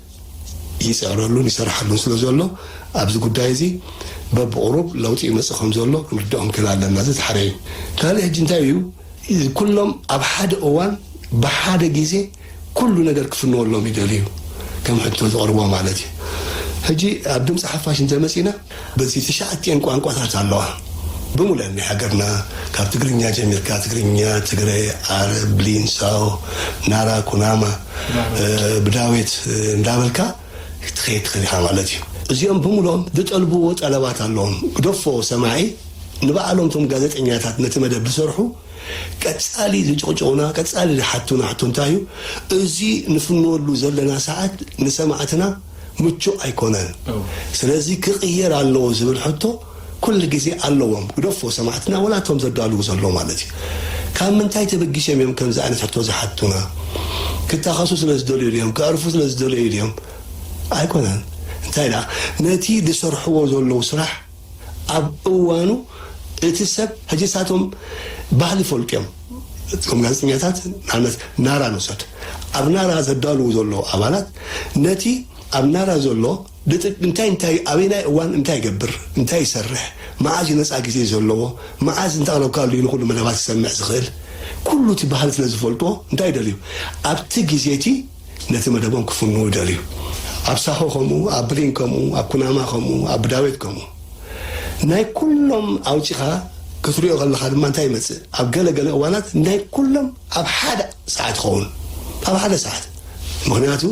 ይፅዕረሉን ይሰርሓሉን ስለ ዘሎ ኣብዚ ጉዳይ እዚ በብቑሩብ ለውጢ ይመፅእ ከም ዘሎ ክንርድኦም ክእል ኣለና። እዚ እቲ ሓደ እዩ። ካልእ ሕጂ እንታይ እዩ? ኩሎም ኣብ ሓደ እዋን ብሓደ ግዜ ኩሉ ነገር ክፍነወሎም ይደልዩ ከም ሕቶ ዝቐርቦ ማለት እዩ። ሕጂ ኣብ ድምፂ ሓፋሽ እንተመፂና በዚ ትሽዓቲኤን ቋንቋታት ኣለዋ ብሙለን ናይ ሃገርና ካብ ትግርኛ ጀሚርካ ትግርኛ፣ ትግረ፣ ዓረብ፣ ብሊን፣ ሳሆ፣ ናራ፣ ኩናማ፣ ብዳዌት እንዳበልካ ክትኸይድ ትኽእል ኢኻ ማለት እዩ። እዚኦም ብምሎም ዝጠልብዎ ጠለባት ኣለዎም። ግደፎ ሰማዒ ንባዕሎም እቶም ጋዜጠኛታት ነቲ መደብ ዝሰርሑ ቀጻሊ ዝጭቕጭቑና ቀጻሊ ዝሓቱና ሕቶ እንታይ እዩ? እዚ ንፍንወሉ ዘለና ሰዓት ንሰማዕትና ምቹእ ኣይኮነን። ስለዚ ክቕየር ኣለዎ ዝብል ሕቶ ኩሉ ግዜ ኣለዎም። ግደፎ ሰማዕትና ወላ እቶም ዘዳልዉ ዘሎ ማለት እዩ። ካብ ምንታይ ተበጊሶም እዮም ከምዚ ዓይነት ሕቶ ዝሓቱና? ክታኸሱ ስለ ዝደልዩ ድዮም? ከዕርፉ ስለ ዝደልዩ ድዮም? ኣይኮነን። እንታይ ደኣ ነቲ ዝሰርሕዎ ዘለዉ ስራሕ ኣብ እዋኑ እቲ ሰብ ሕጂ ሳቶም ባህሊ ይፈልጡ እዮም። እቶም ጋዜጠኛታት ንኣብነት ናራ ንውሰድ። ኣብ ናራ ዘዳልዉ ዘለዉ ኣባላት ነቲ ኣብ ናራ ዘሎ እንታይ እንታይ ኣበይናይ እዋን እንታይ ይገብር እንታይ ይሰርሕ መዓዝ እዩ ነፃ ግዜ ዘለዎ መዓዝ እንተቕረብካሉ እዩ ንኩሉ መደባት ክሰምዕ ዝኽእል ኩሉ እቲ ባህሊ ስለ ዝፈልጥዎ እንታይ ይደልዩ ኣብቲ ግዜ እቲ ነቲ መደቦም ክፍንዉ ይደልዩ። ኣብ ሳሆ ከምኡ፣ ኣብ ብሊን ከምኡ፣ ኣብ ኩናማ ከምኡ፣ ኣብ ብዳዌት ከምኡ። ናይ ኩሎም ኣውጺኻ ክትሪኦ ከለኻ ድማ እንታይ ይመጽእ? ኣብ ገለ ገለ እዋናት ናይ ኩሎም ኣብ ሓደ ሰዓት ይኸውን። ኣብ ሓደ ሰዓት። ምኽንያቱ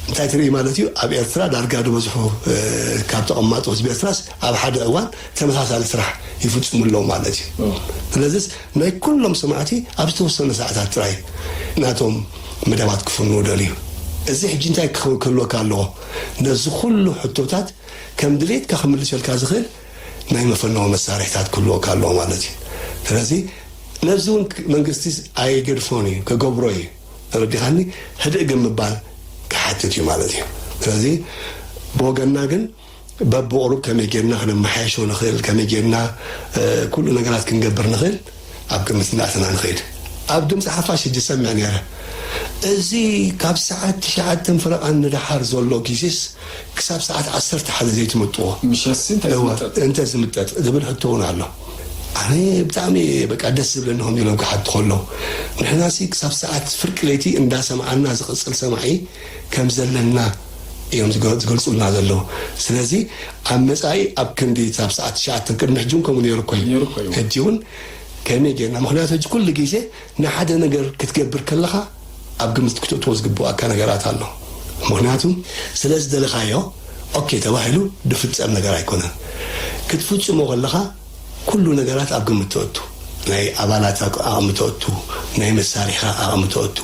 እንታይ ትርኢ ማለት እዩ? ኣብ ኤርትራ ዳርጋ ዝበዝሑ ካብ ተቐማጦ ህዝቢ ኤርትራስ ኣብ ሓደ እዋን ተመሳሳሊ ስራሕ ይፍጽሙ ኣለዉ ማለት እዩ። ስለዚስ ናይ ኩሎም ሰማዕቲ ኣብ ዝተወሰነ ሰዓታት ጥራይ ናቶም መደባት ክፍንዉ ደልዩ። እዚ ሕጂ እንታይ ክኸውን ክህልወካ ኣለዎ? ነዚ ኩሉ ሕቶታት ከም ድሌትካ ክምልሰልካ ዝኽእል ናይ መፈነዊ መሳርሒታት ክህልወካ ኣለዎ ማለት እዩ። ስለዚ ነዚ እውን መንግስቲ ኣይገድፎን እዩ፣ ክገብሮ እዩ። ተረዲኻኒ? ህድእ ግን ምባል ክሓትት እዩ ማለት እዩ። ስለዚ ብወገንና ግን በብቑሩብ ከመይ ጌርና ክነመሓየሾ ንኽእል፣ ከመይ ጌርና ኩሉ ነገራት ክንገብር ንኽእል ኣብ ግምት እናእተና ንኽእል። ኣብ ድምፂ ሓፋሽ ሕጂ ሰምዕ ነይረ። እዚ ካብ ሰዓት ትሽዓተን ፍረቓን ንደሓር ዘሎ ግዜስ ክሳብ ሰዓት ዓሰርተ ሓደ ዘይትምጥዎ ምሸትሲ እንታይ እወ፣ ዝምጠጥ? እንተ ዝምጠጥ ዝብል ሕቶ እውን ኣሎ። ኣነ ብጣዕሚ በቃ ደስ ዝብለኒ ከም ኢሎም ክሓቱ ከለዉ ንሕናሲ ክሳብ ሰዓት ፍርቂ ለይቲ እንዳሰምዓና ዝቕፅል ሰማዒ ከም ዘለና እዮም ዝገ- ዝገልፁልና ዘለዉ። ስለዚ ኣብ መፃኢ ኣብ ክንዲ ካብ ሰዓት ትሽዓተ ቅድሚ ሕጂ እውን ከምኡ ነይሩ እኮ እዩ። ነይሩ እኮ እዩ። ሕጂ እውን ከመይ ጌርና ምክንያቱ ሕጂ ኩሉ ግዜ ንሓደ ነገር ክትገብር ከለኻ ኣብ ግምት ክትእትዎ ዝግብኣካ ነገራት ኣሎ። ምክንያቱ ስለ ዝደለኻዮ ኦኬ ተባሂሉ ድፍጸም ነገር ኣይኮነን። ክትፍጽሞ ከለኻ ኩሉ ነገራት ኣብ ግምት ተእቱ፣ ናይ ኣባላት ኣቕ- ኣቕሚ ተእቱ፣ ናይ መሳሪሒኻ ኣቕሚ ተእቱ፣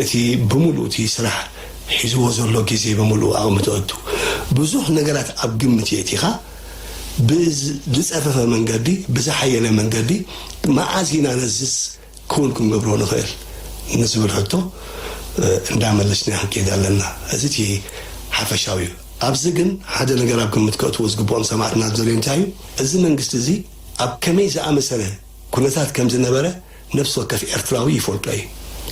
እቲ ብምሉእ እቲ ስራሕ ሒዝዎ ዘሎ ግዜ ብምሉእ ኣቕሚ ተእቱ። ብዙሕ ነገራት ኣብ ግምት የእቲኻ፣ ብዝጸፈፈ መንገዲ፣ ብዝሓየለ መንገዲ፣ መዓዝ ኢና ነዝስ ክውን ክንገብሮ ንኽእል ንዝብል ሕቶ እንዳመለስና ክንከይድ ኣለና። እዚ እቲ ሓፈሻዊ እዩ። ኣብዚ ግን ሓደ ነገር ኣብ ግምት ከእትዎ ዝግብኦም ሰማዕትና ዘሎ እንታይ እዩ? እዚ መንግስቲ እዚ ኣብ ከመይ ዝኣመሰለ ኩነታት ከም ዝነበረ ነፍሲ ወከፍ ኤርትራዊ ይፈልጦ እዩ።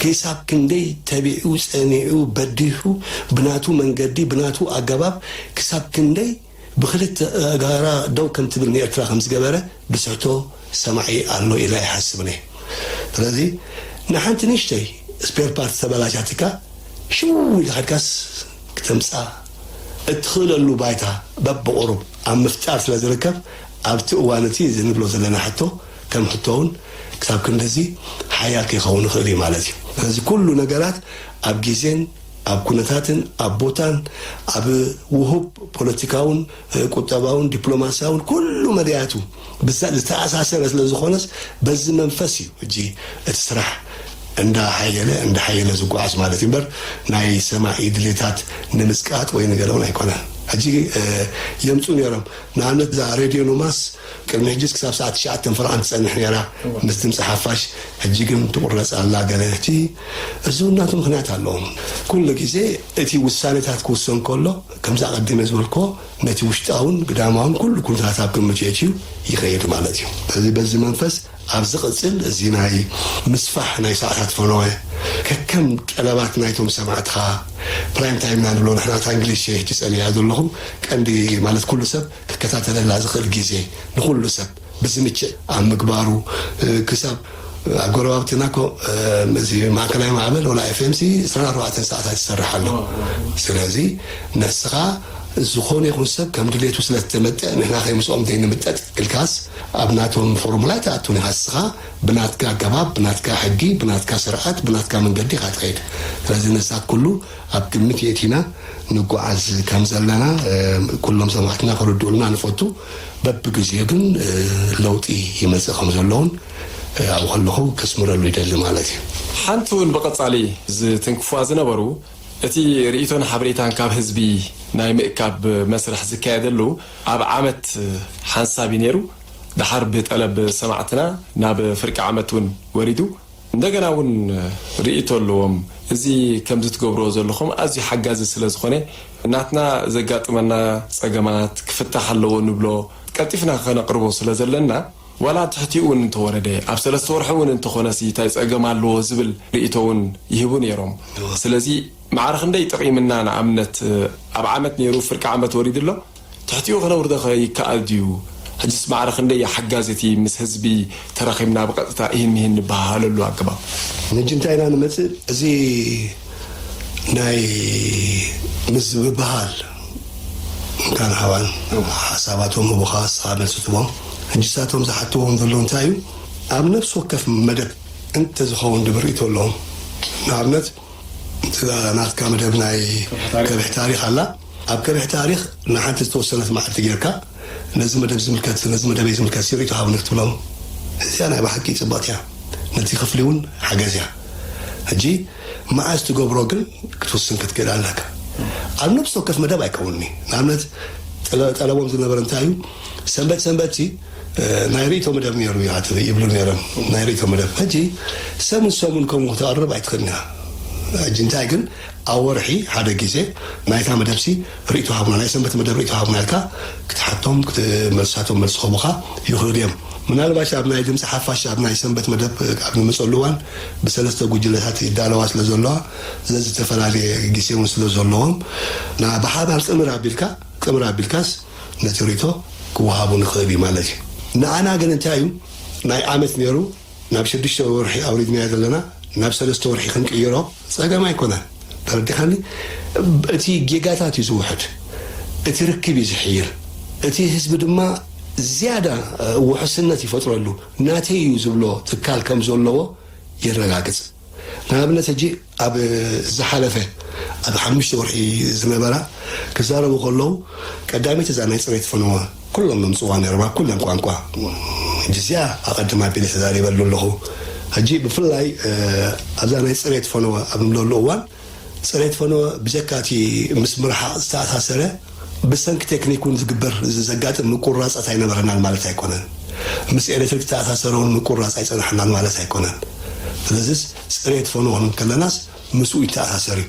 ክሳብ ክንደይ ተቢዑ፣ ጸኒዑ፣ በዲሁ፣ ብናቱ መንገዲ፣ ብናቱ ኣገባብ ክሳብ ክንደይ ብክልተ ኣእጋራ ደው ከም ትብል ንኤርትራ ከም ዝገበረ ብስሕቶ ሰማዒ ኣሎ ኢለ ኣይሓስብን እየ። ስለዚ ንሓንቲ ንእሽተይ ስፔር ፓርት ተበላሻትካ ሽው ኢልካ ከድካስ ክተምጻ እትኽእለሉ ባይታ በብቑሩብ ኣብ ምፍጣር ስለ ዝርከብ ኣብቲ እዋን እቲ እዚ ንብሎ ዘለና ሕቶ ከም ሕቶ እውን ክሳብ ክንድዚ ሓያል ከይኸውን ይኽእል እዩ ማለት እዩ። ስለዚ ኩሉ ነገራት ኣብ ግዜን ኣብ ኩነታትን ኣብ ቦታን ኣብ ውሁብ ፖለቲካውን ቁጠባውን ዲፕሎማስያውን ኩሉ መድያቱ ብዛ- ዝተኣሳሰረ ስለ ዝኾነስ በዚ መንፈስ እዩ ሕጂ እቲ ስራሕ እንዳሓየለ እንዳሓየለ ዝጓዓዝ ማለት እዩ እምበር ናይ ሰማዒ ድሌታት ንምጽቃጥ ወይ ንገለውን ኣይኮነን። ሕጂ የምፁ ነይሮም። ንኣብነት እዛ ሬድዮ ኑማስ ቅድሚ ሕጂስ ክሳብ ሰዓት ትሽዓተ ፍርቓን ትጸንሕ ነይራ ምስ ድምፂ ሓፋሽ። ሕጂ ግን ትቑረፅ ኣላ ገለ። ሕጂ እዚ እውን ናቱ ምኽንያት ኣለዎም። ኩሉ ግዜ እቲ ውሳኔታት ክውሰን ከሎ ከምዚ ኣቐዲመ ዝበልኮ ነቲ ውሽጣውን ግዳማውን ኩሉ ኩነታት ኣብ ግምት የእትዩ ይኸይድ ማለት እዩ። ስለዚ በዚ መንፈስ ኣብ ዝቕፅል እዚ ናይ ምስፋሕ ናይ ሰዓታት ፈነወ ከከም ጠለባት ናይቶም ሰማዕትኻ ፕራይም ታይም ኢና ንብሎ ንሕና እታ እንግሊሽ ሕጂ ጸኒያ ዘለኹ ቀንዲ ማለት ኩሉ ሰብ ክከታተለላ ዝኽእል ግዜ ንኹሉ ሰብ ብዝምችእ ኣብ ምግባሩ ክሳብ ኣብ ጎረባብትና ኮ እዚ ማእከላይ ማዕበል ወላ ኤፍኤምሲ ዕስራን ኣርባዕተን ሰዓታት ይሰርሕ ኣሎ። ስለዚ ነስኻ ዝኾነ ይኹን ሰብ ከም ድሌቱ ስለ ዝተመጠ ንሕና ከይምስኦም ዘይንምጠጥ ኢልካስ ኣብ ናቶም ፎርሙላ ኣይትኣቱን ኢኻ። ንስኻ ብናትካ ኣገባብ፣ ብናትካ ሕጊ፣ ብናትካ ስርዓት፣ ብናትካ መንገዲ ኢኻ ትኸይድ። ስለዚ ነሳት ኩሉ ኣብ ግምት የእቲና ንጓዓዝ ከም ዘለና ኩሎም ሰማዕትና ክርድኡልና ንፈቱ። በብግዜኡ ግን ለውጢ ይመጽእ ከም ዘለውን ኣብኡ ከለኹ ከስምረሉ ይደሊ ማለት እዩ። ሓንቲ እውን ብቐጻሊ ዝትንክፉዋ ዝነበሩ እቲ ርእይቶን ሓበሬታን ካብ ህዝቢ ናይ ምእካብ መስርሕ ዝካየደሉ ኣብ ዓመት ሓንሳብ እዩ ነይሩ። ደሓር ብጠለብ ሰማዕትና ናብ ፍርቂ ዓመት እውን ወሪዱ። እንደገና እውን ርእይቶ ኣለዎም። እዚ ከምዚ ትገብርዎ ዘለኹም ኣዝዩ ሓጋዚ ስለ ዝኾነ ናትና ዘጋጥመና ጸገማት ክፍታሕ ኣለዎ ንብሎ ቀልጢፍና ከነቕርቦ ስለ ዘለና ዋላ ትሕቲኡ እውን እንተወረደ ኣብ ሰለስተ ወርሒ እውን እንተኾነሲ እንታይ ጸገም ኣለዎ ዝብል ርእይቶ እውን ይህቡ ነይሮም። ስለዚ ማዕረ ክንደይ ጠቒምና ንኣብነት ኣብ ዓመት ነይሩ ፍርቂ ዓመት ወሪዱ ኣሎ ትሕቲኡ ክነውርዶ ከ ይከኣል ድዩ? ሕጅስ ማዕረ ክንደይ ሓጋዚ እቲ ምስ ህዝቢ ተራኺብና ብቐጥታ ኢሂን ሚሂን ንበሃሃለሉ ኣገባብ? ንጂ እንታይ ኢና ንመጽእ? እዚ ናይ ምዝብባሃል እንካን ሃባን ሓሳባቶም ህቡኻ ንስኻ መልሲ ትቦም። ሕጂ ንሳቶም ዝሓትዎም ዘለዉ እንታይ እዩ? ኣብ ነፍሲ ወከፍ መደብ እንተዝኸውን ድብል ርእይቶ ኣለዎም። ንኣብነት ናትካ መደብ ናይ ከብሒ ታሪኽ ኣላ። ኣብ ከብሒ ታሪኽ ንሓንቲ ዝተወሰነት መዓልቲ ጌርካ ነዚ መደብ ዝምልከት ነዚ መደበይ ዝምልከት ርእይቶ ሃቡኒ ክትብሎም እዚኣ ናይ ብሓቂ ጽብቕቲ እያ። ነቲ ክፍሊ እውን ሓገዝ እያ። ሕጂ መዓዝ ትገብሮ ግን ክትውስን ክትክእል ኣለካ። ኣብ ነብሲ ወከፍ መደብ ኣይከውንኒ። ንኣብነት ጠለቦም ዝነበረ እንታይ እዩ? ሰንበት ሰንበት ናይ ርእይቶ መደብ ነይሩ ይብሉ ነይሮም። ናይ ርእይቶ መደብ ሕጂ ሰሙን ሰሙን ከምኡ ክተቕርብ ኣይትኽእልን ኢኻ። ሕጂ እንታይ ግን ኣብ ወርሒ ሓደ ግዜ ናይታ መደብሲ ርእይቶ ሃቡና፣ ናይ ሰንበት መደብ ርእይቶ ሃቡና ኢልካ ክትሓቶም ክትመልሳቶም መልሲ ክህቡኻ ይኽእሉ እዮም። ምናልባሽ ኣብ ናይ ድምፂ ሓፋሽ ኣብ ናይ ሰንበት መደብ ኣብ ንመፀሉ እዋን ብሰለስተ ጉጅለታት ይዳለዋ ስለ ዘለዋ ዘዝተፈላለየ ግዜ እውን ስለ ዘለዎም ብሓባር ጥምር ኣቢልካ ጥምር ኣቢልካስ ነቲ ርእይቶ ክወሃቡ ንኽእል እዩ ማለት እዩ። ንኣና ግን እንታይ እዩ ናይ ዓመት ነይሩ ናብ ሽዱሽተ ወርሒ ኣውሪድናዮ ዘለና ናብ ሰለስተ ወርሒ ክንቅይሮ ጸገም ኣይኮነን። ተረዲኻኒ? እቲ ጌጋታት እዩ ዝውሕድ፣ እቲ ርክብ እዩ ዝሕይል፣ እቲ ህዝቢ ድማ ዝያዳ ውሕስነት ይፈጥረሉ። ናተይ እዩ ዝብሎ ትካል ከም ዘለዎ የረጋግጽ። ንኣብነት ሕጂ ኣብ ዝሓለፈ ኣብ ሓሙሽተ ወርሒ ዝነበራ ክዛረቡ ከለዉ ቀዳመይቲ እዛ ናይ ፅሬት ፈነወ ኩሎም ምምፅዋ ነይሮም ኣብ ኩለን ቋንቋ። ሕጂ እዚኣ ኣቐድም ኣቢለ ተዛሪበሉ ኣለኹ። ሕጂ ብፍላይ ኣብዛ ናይ ፅሬት ፈነወ ኣብ ንብለሉ እዋን፣ ፅሬት ፈነወ ብጀካ እቲ ምስ ምርሓቕ ዝተኣሳሰረ፣ ብሰንኪ ቴክኒክ እውን ዝግበር ዘጋጥም ምቁርራፃት ኣይነበረናን ማለት ኣይኮነን። ምስ ኤሌክትሪክ ዝተኣሳሰረ እውን ምቁርራፅ ኣይፀናሕናን ማለት ኣይኮነን። ስለዚስ ፅሬት ፈነወ ክንብል ከለናስ ምስኡ ይተኣሳሰር እዩ።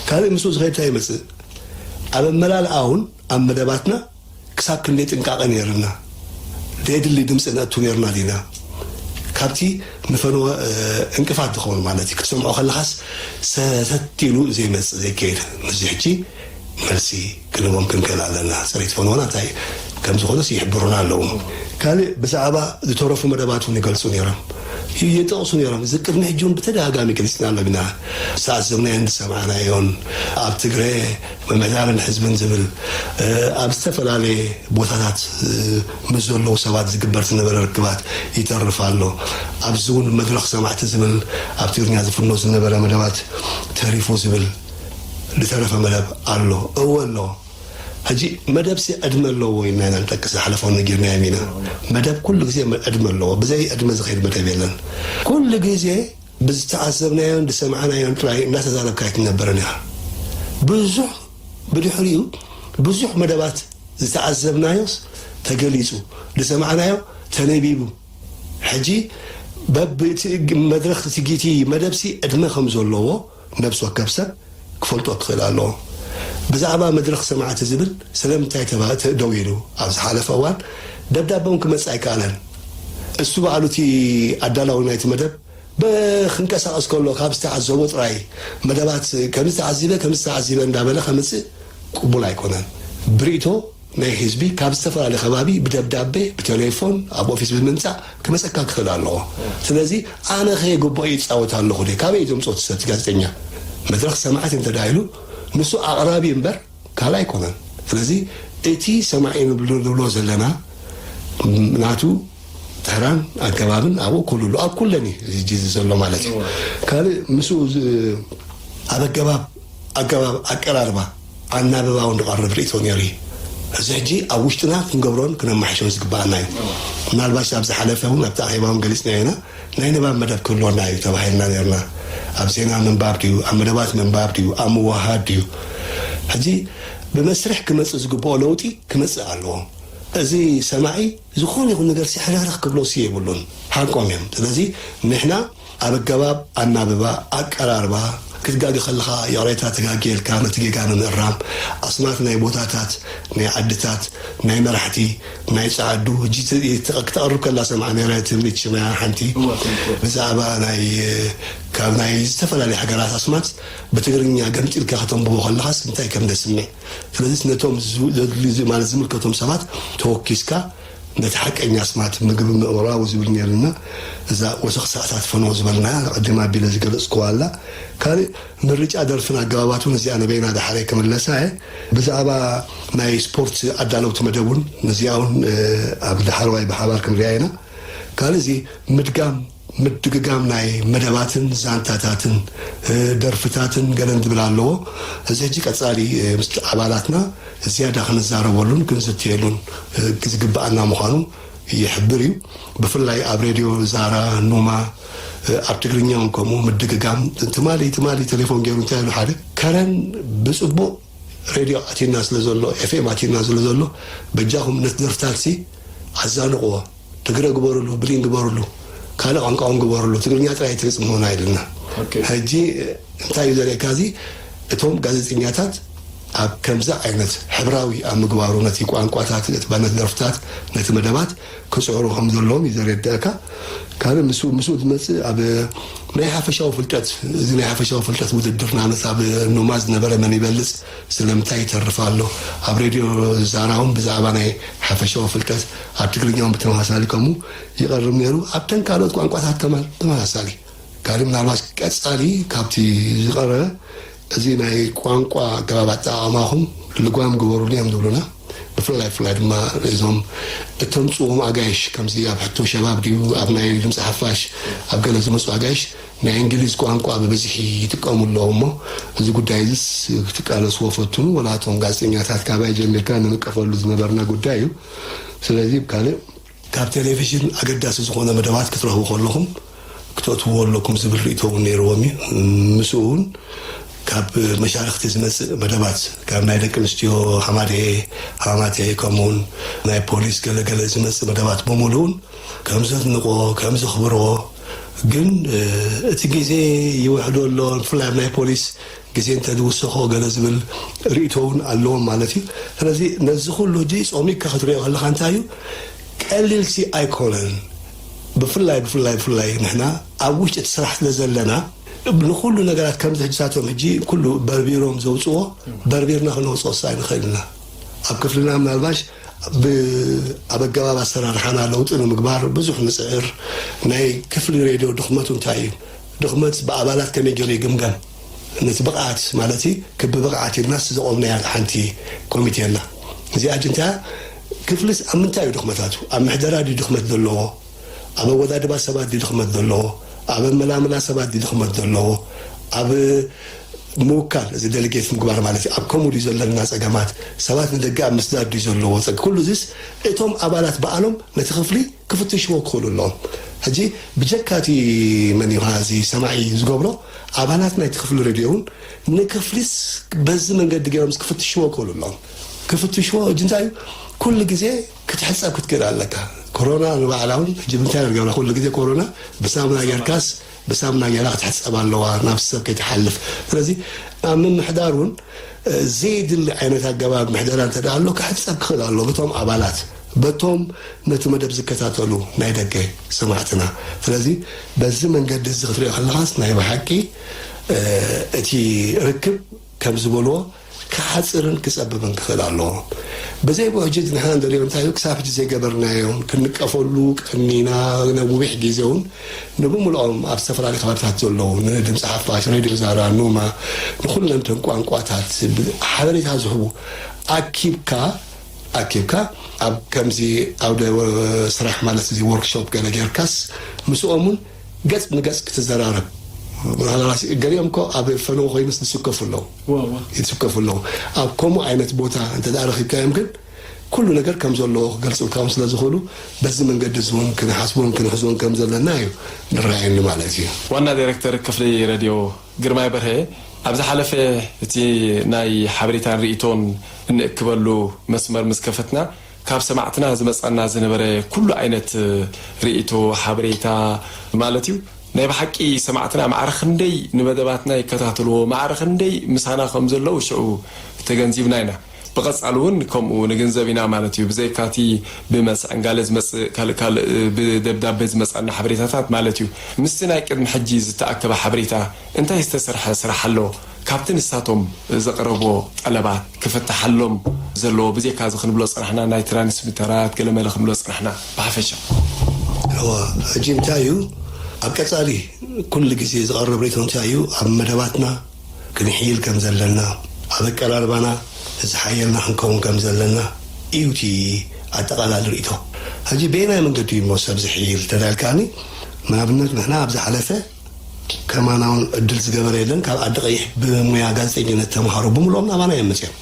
ካልእ ምስኡ ዝኸይድ እንታይ ይመፅእ? ኣብ ኣመላልኣ እውን ኣብ መደባትና ክሳብ ክንደይ ጥንቃቐ ነይርና፣ ደየድሊ ድምፂ ነእቱ ነይርና ዲና? ካብቲ ንፈነወ እንቅፋት ዝኸውን ማለት እዩ። ክትሰምዖ ከለኻስ ሰተት ኢሉ ዘይመፅእ ዘይከይድ። ምስዚ ሕጂ መልሲ ክንቦም ክንክእል ኣለና። ፅሬት ፈነወና እንታይ ከም ዝኾነስ ይሕብሩና ኣለዉ። ካልእ ብዛዕባ ዝተረፉ መደባት እውን ይገልፁ ነይሮም፣ ይጠቕሱ ነይሮም። እዚ ቅድሚ ሕጂ እውን ብተደጋጋሚ ገሊፅና ኣለና። ዝተኣዘብናዮን ዝሰማዕናዮን ኣብ ትግረ ምምሕዳርን ህዝብን ዝብል ኣብ ዝተፈላለየ ቦታታት ምስ ዘለዉ ሰባት ዝግበር ዝነበረ ርክባት ይተርፍ ኣሎ። ኣብዚ እውን መድረኽ ሰማዕቲ ዝብል ኣብ ትግርኛ ዝፍኖ ዝነበረ መደባት ተሪፉ ዝብል ዝተረፈ መደብ ኣሎ። እወ ኣሎ። ሕጂ መደብሲ ዕድመ ኣለዎ ኢልና ኢና ንጠቅስ፣ ዝሓለፈ እውን ነጊርናዮም ኢና። መደብ ኩሉ ግዜ ዕድመ ኣለዎ። ብዘይ ዕድመ ዝኸይድ መደብ የለን። ኩሉ ግዜ ብዝተዓዘብናዮን ዝሰማዕናዮን ጥራይ እናተዛረብካ ኣይትነብርን ኢኻ። ብዙሕ ብድሕሪኡ ብዙሕ መደባት ዝተዓዘብናዮስ ተገሊጹ፣ ዝሰማዕናዮ ተነቢቡ። ሕጂ በብቲ መድረኽ እቲ ጊቲ መደብሲ ዕድመ ከም ዘለዎ ነብሲ ወከፍ ሰብ ክፈልጦ ክኽእል ኣለዎ። ብዛዕባ መድረኽ ሰማዕቲ ዝብል ስለምንታይ ተባ- ተ- ደው ኢሉ? ኣብ ዝሓለፈ እዋን ደብዳበ እውን ክመጽእ ኣይከኣለን። እሱ ባዕሉ እቲ ኣዳላዊ ናይቲ መደብ ብክንቀሳቐስ ከሎ ካብ ዝተዓዘቦ ጥራይ መደባት ከም ዝተዓዚበ ከም ዝተዓዚበ እንዳበለ ከምጽእ ቅቡል ኣይኮነን። ብርእቶ ናይ ህዝቢ ካብ ዝተፈላለየ ከባቢ ብደብዳቤ ብቴሌፎን ኣብ ኦፊስ ብምምጻእ ክመጸካ ክኽእል ኣለዎ። ስለዚ ኣነ ከ ግቡእ ይጻወት ኣለኹ ደ ካበይ ዘምጾት ሰቲ ጋዜጠኛ መድረኽ ሰማዕቲ እንተዳይሉ ንሱ ኣቕራቢ እምበር ካልእ ኣይኮነን። ስለዚ እቲ ሰማዒ ንብሎ ንብሎ ዘለና ናቱ ተራን ኣገባብን ኣብኡ ኩሉ ኣሎ። ኣብ ኩለን እዩ እዚ ጅዝ ዘሎ ማለት እዩ። ካልእ ምስኡ ዝ- ኣብ ኣገባብ ኣገባብ ኣቀራርባ ኣናብባውን ዝቐርብ ርእቶ ነይሩ እዩ። እዚ ሕጂ ኣብ ውሽጥና ክንገብሮን ክነማሕሾን ዝግባኣና እዩ። ምናልባሽ ኣብ ዝሓለፈ እውን ኣብቲ ኣኼባ እውን ገሊፅና ኢና። ናይ ንባብ መደብ ክህልወና እዩ ተባሂልና ነርና። ኣብ ዜና ምንባብ ድዩ ኣብ መደባት ምንባብ ድዩ ኣብ ምውሃድ ድዩ? ሕጂ ብመስርሕ ክመፅእ ዝግብኦ ለውጢ ክመፅእ ኣለዎ። እዚ ሰማዒ ዝኾነ ይኹን ነገር ሕርኽርኽ ክብሎ ሲ የብሉን። ሓቆም እዮም። ስለዚ ንሕና ኣብ ኣገባብ ኣናብባ ኣቀራርባ ክትጋጊ ከለኻ ይቕሬታ ተጋጊ ኢልካ ነቲ ጌጋ ንምእራም ኣስማት ናይ ቦታታት ናይ ዓድታት ናይ መራሕቲ ናይ ጸዓዱ ሕጂ ክተቕርብ ከላ ሰምዓ ነይረ ትምኒት ሽመያ ሓንቲ ብዛዕባ ናይ ካብ ናይ ዝተፈላለዩ ሃገራት ኣስማት ብትግርኛ ገምጢልካ ከተንብቦ ከለኻስ እንታይ ከም ደስምዕ ስለዚ ነቶም ማለት ዝምልከቶም ሰባት ተወኪስካ ነቲ ሓቀኛ ኣስማት ምግቢ ምእምራዊ ዝብል ነይርና እዛ ወሰኽ ሰዓታት ፈኖ ዝበልና ቅድም ኣቢለ ዝገለፅክዋ ኣላ ካልእ ምርጫ ደርፍን ኣገባባቱን እዚኣ ነበይና ዳሓረይ ክምለሳ እየ ብዛዕባ ናይ ስፖርት ኣዳለውቲ መደብ እውን ነዚኣ እውን ኣብ ዳሓረዋይ ብሓባር ክንሪኣ ኢና ካልእ እዚ ምድጋም ምድግጋም ናይ መደባትን ዛንታታትን ደርፍታትን ገለን ዝብል ኣለዎ። እዚ ሕጂ ቀጻሊ ምስ ኣባላትና ዝያዳ ክንዛረበሉን ክንዝትየሉን ዝግብኣና ምዃኑ ይሕብር እዩ። ብፍላይ ኣብ ሬድዮ ዛራ ኑማ ኣብ ትግርኛ እውን ከምኡ ምድግጋም ትማሊ ትማሊ ቴሌፎን ገይሩ እንታይ ኢሉ ሓደ ከረን ብፅቡቕ ሬድዮ ኣቲና ስለ ዘሎ ኤፍኤም ኣቲና ስለ ዘሎ በጃኹም ነቲ ደርፍታት ሲ ኣዛንቕዎ ትግረ ግበሩሉ ብሊን ግበሩሉ ካልእ ቋንቋ እውን ግበሩሉ ትግርኛ ጥራይ ትግፅምና ኢልና ሕጂ እንታይ እዩ ዘርእካ እዚ እቶም ጋዜጠኛታት ኣብ ከምዚ ዓይነት ሕብራዊ ኣብ ምግባሩ ነቲ ቋንቋታት ነቲ ባነት ደርፍታት ነቲ መደባት ክፅዕሩ ከም ዘለዎም እዩ ዘረድአካ ካልእ ምስ ምስኡ ዝመፅእ ኣብ ናይ ሓፈሻዊ ፍልጠት እዚ ናይ ሓፈሻዊ ፍልጠት ውድድር ንኣብነት ኣብ ኑማ ዝነበረ መን ይበልፅ ስለምንታይ ይተርፍ ኣሎ ኣብ ሬድዮ ዛራ እውን ብዛዕባ ናይ ሓፈሻዊ ፍልጠት ኣብ ትግርኛ እውን ብተመሳሳሊ ከምኡ ይቐርብ ነይሩ ኣብተን ካልኦት ቋንቋታት ከማን ተመሳሳሊ ካልእ ምናልባት ቀፃሊ ካብቲ ዝቐረበ እዚ ናይ ቋንቋ ኣገባብ ኣጠቓቕማኹም ልጓም ግበሩሉ እዮም ዝብሉና ብፍላይ ብፍላይ ድማ እዞም እተምፅዎም ኣጋይሽ ከምዚ ኣብ ሕቶ ሸባብ ድዩ ኣብ ናይ ድምፂ ሓፋሽ ኣብ ገለ ዝመፁ ኣጋይሽ ናይ እንግሊዝ ቋንቋ ብብዝሒ ይጥቀሙ ኣለዉ እሞ እዚ ጉዳይ እዚስ ክትቃለስዎ ፈትኑ ወላ እቶም ጋዜጠኛታት ካባይ ጀሚርካ ንንቀፈሉ ዝነበርና ጉዳይ እዩ ስለዚ ካልእ ካብ ቴሌቪዥን ኣገዳሲ ዝኾነ መደባት ክትረኽቡ ከለኹም ክትእትዎ ኣለኩም ዝብል ርእቶ እውን ነይርዎም እዩ። ምስኡ እውን ካብ መሻርክቲ ዝመጽእ መደባት፣ ካብ ናይ ደቂ ኣንስትዮ ሃማደኤ ሃማቴ፣ ከምኡውን ናይ ፖሊስ ገለገለ ዝመጽእ መደባት ብምሉኡን ከም ዘድንቆ፣ ከም ዘኽብሮ፣ ግን እቲ ግዜ ይውሕዶ ኣሎ። ብፍላይ ኣብ ናይ ፖሊስ ግዜ እንተ ዝውሰኾ ገለ ዝብል ርእቶ እውን ኣለዎም ማለት እዩ። ስለዚ ነዚ ኩሉ ሕጂ ጾሚካ ክትሪኦ ከለኻ እንታይ እዩ፣ ቀሊልሲ ኣይኮነን። ብፍላይ ብፍላይ ብፍላይ ንሕና ኣብ ውሽጢ እቲ ስራሕ ስለ ዘለና፣ ንኹሉ ነገራት ከምዚ ሕጅታቶም ሕጂ ኩሉ በርቢሮም ዘውፅዎ፣ በርቢርና ክነውፅኦ ሳ ንኽእል ኢና። ኣብ ክፍልና ምናልባሽ ብ-፣ ኣብ ኣገባብ ኣሰራርሓና ለውጢ ንምግባር ብዙሕ ንፅዕር። ናይ ክፍሊ ሬድዮ ድኽመቱ እንታይ እዩ? ድኽመት ብኣባላት ከመይ ገይሩ ይግምገም? ነቲ ብቕዓት ማለት እዩ፣ ክቢ ብቕዓት ኢልናስ ዘቖምናያ ሓንቲ ኮሚቴ ኣላ። እዚኣ ሕጂ እንታይ እያ? ክፍልስ ኣብ ምንታይ እዩ ድኽመታቱ? ኣብ ምሕደራ ድዩ ድኽመት ዘለዎ? ኣብ ኣወዳድባ ሰባት ድዩ ድኽመት ዘለዎ? ኣብ ኣመላምላ ሰባት ድዩ ድኽመት ዘለዎ? ኣብ ምውካል፣ እዚ ደሊጌት ምግባር ማለት እዩ። ኣብ ከምኡ ድዩ ዘለና ጸገማት? ሰባት ንደገ ኣብ ምስዳድ ድዩ ዘለዎ ጸገ-? ኩሉ እዚስ እቶም ኣባላት በዓሎም ነቲ ክፍሊ ክፍትሽዎ ክኽእሉ ኣለዎም። ሕጂ ብጀካ እቲ መን እዩ እዚ ሰማዒ ዝገብሮ፣ ኣባላት ናይቲ ክፍሊ ሬድዮ እውን ንክፍሊስ በዚ መንገዲ ገይሮም ክፍትሽዎ ክኽእሉ ኣለዎም። ክፍትሽዎ ሕጂ እንታይ እዩ? ኩሉ ግዜ ክትሕጸብ ክትክእል ኣለካ። ኮሮና ንባዕላ እውን ሕጂ ብምንታይ ጌርና ኩሉ ግዜ ኮሮና ብሳሙና ጌርካስ ብሳሙና ጌራ ክትሕጸብ ኣለዋ፣ ናብ ሰብ ከይትሓልፍ። ስለዚ ኣብ ምምሕዳር እውን፣ እ፣ ዘይድሊ ዓይነት ኣገባብ ምሕደራ እንተ ደኣ ኣሎ፣ ክሕጸብ ክኽእል ኣሎ፣ በቶም ኣባላት፣ በቶም ነቲ መደብ ዝከታተሉ ናይ ደገ ሰማዕትና። ስለዚ በዚ መንገዲ እዚ ክትሪኦ ከለኻስ ናይ ብሓቂ፣ እ፣ እቲ ርክብ ከም ዝበልዎ ክሓጽርን ክጸብብን ክኽእል ኣለዎ። ብዘይ ብኡ ሕጂ ንሕና እንደልዮ እንታይ እዩ፣ ክሳብ ሕጂ ዘይገበርናዮን ክንቀፈሉ ቀኒና ነዊሕ ግዜ እውን ንብምልኦም ኣብ ዝተፈላለዩ ከባቢታት ዘለዉ ንድምፂ ሓፋሽ፣ ሬድዮ ዛራ፣ ኑማ፣ ንኹለን እተን ቋንቋታት ብ-፣ ሓበሬታ ዝህቡ ኣኪብካ፣ ኣኪብካ ኣብ ከምዚ ዓውደ ወ-፣ ስራሕ ማለት እዚ ወርክሾፕ ገለ ጌርካስ ምስኦም እውን ገጽ ንገጽ ክትዘራረብ። ምናልባት ገሊኦም እኮ ኣብ ፈነው ኮይኑስ ዝስከፉ ኣለዉ። ዋ፣ ዋ። ይስከፉ ኣለዉ። ኣብ ከምኡ ዓይነት ቦታ እንተ ደኣ ረኺብካዮም ግን ኩሉ ነገር ከም ዘለዎ ክገልጹልካ እውን ስለ ዝኽእሉ በዚ መንገዲ እዚ እውን ክንሓስቦን ክንሕዞን ከም ዘለና እዩ ንረኣየኒ ማለት እዩ። ዋና ዳይሬክተር ክፍሊ ሬድዮ ግርማይ በርሀ፣ ኣብ ዝሓለፈ እቲ ናይ ሓበሬታን ርእይቶን እንእክበሉ መስመር ምስ ከፈትና፣ ካብ ሰማዕትና ዝመጻና ዝነበረ ኩሉ ዓይነት ርእይቶ፣ ሓበሬታ ማለት እዩ። ናይ ብሓቂ ሰማዕትና ማዕረ ክንደይ ንመደባትና ይከታተልዎ፣ ማዕረ ክንደይ ምሳና ከም ዘለዉ ሽዑ ተገንዚብና ኢና። ብቐጻሊ እውን ከምኡ ንግንዘብ ኢና ማለት እዩ። ብዘይካቲ ብመልሲ ዕንጋለ ዝመጽእ ካልእ ካልእ ብደብዳቤ ዝመጻና ሓበሬታታት ማለት እዩ። ምስቲ ናይ ቅድሚ ሕጂ ዝተኣከበ ሓበሬታ እንታይ ዝተሰርሐ ስራሕ ኣሎ? ካብቲ ንሳቶም ዘቕረብዎ ጠለባት ክፍትሓሎም ዘለዎ፣ ብዘይካ እዚ ክንብሎ ዝጸናሕና ናይ ትራንስሚተራት ገለመለ ክንብሎ ዝጸናሕና ብሓፈሻ። እዋ፣ ሕጂ እንታይ እዩ ኣብ ቀጻሊ ኩሉ ግዜ ዝቐርብ ርእይቶ እንታይ እዩ? ኣብ መደባትና ክንሕይል ከም ዘለና፣ ኣብ ኣቀራርባና ዝሓየልና ክንከውን ከም ዘለና እዩ እቲ ኣጠቓላሊ ርእይቶ። ሕጂ በየናይ መንገዲ እዩ እሞ ሰብ ዝሕይል ተዳልካኒ? ንኣብነት ንሕና ኣብ ዝሓለፈ ከማና እውን ዕድል ዝገበረ የለን። ካብ ዓዲ ቀይሕ ብሙያ ጋዜጠኝነት ተምሃሮ ብምልኦም ናባና እዮም መፅዮም።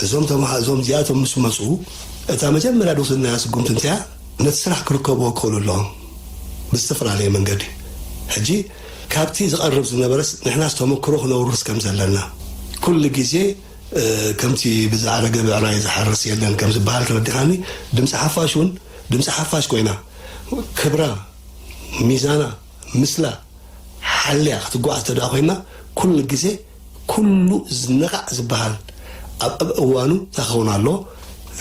እዞም ተምሃ-፣ እዞም እዚኣቶም ምስ መፁ፣ እታ መጀመርያ ዝወሰድናያ ስጉምቲ እንታይ እያ? ነቲ ስራሕ ክርከብዎ ክኽእሉ ኣለዎም ብዝተፈላለየ መንገዲ። ሕጂ ካብቲ ዝቐርብ ዝነበረስ ንሕናስ ተመክሮ ክነውርስ ከም ዘለና፣ ኩሉ ግዜ፣ እ፣ ከምቲ ብዝኣረገ ብዕራይ ዝሓርስ የለን ከም ዝበሃል ተረዲኻኒ። ድምፂ ሓፋሽ እውን ድምፂ ሓፋሽ ኮይና ክብራ፣ ሚዛና፣ ምስላ ሓልያ ክትጓዓዝ ተደኣ ኮይና፣ ኩሉ ግዜ ኩሉ ዝነቓዕ ዝበሃል ኣብ፣ ኣብ እዋኑ እንታይ ክኸውን ኣለዎ?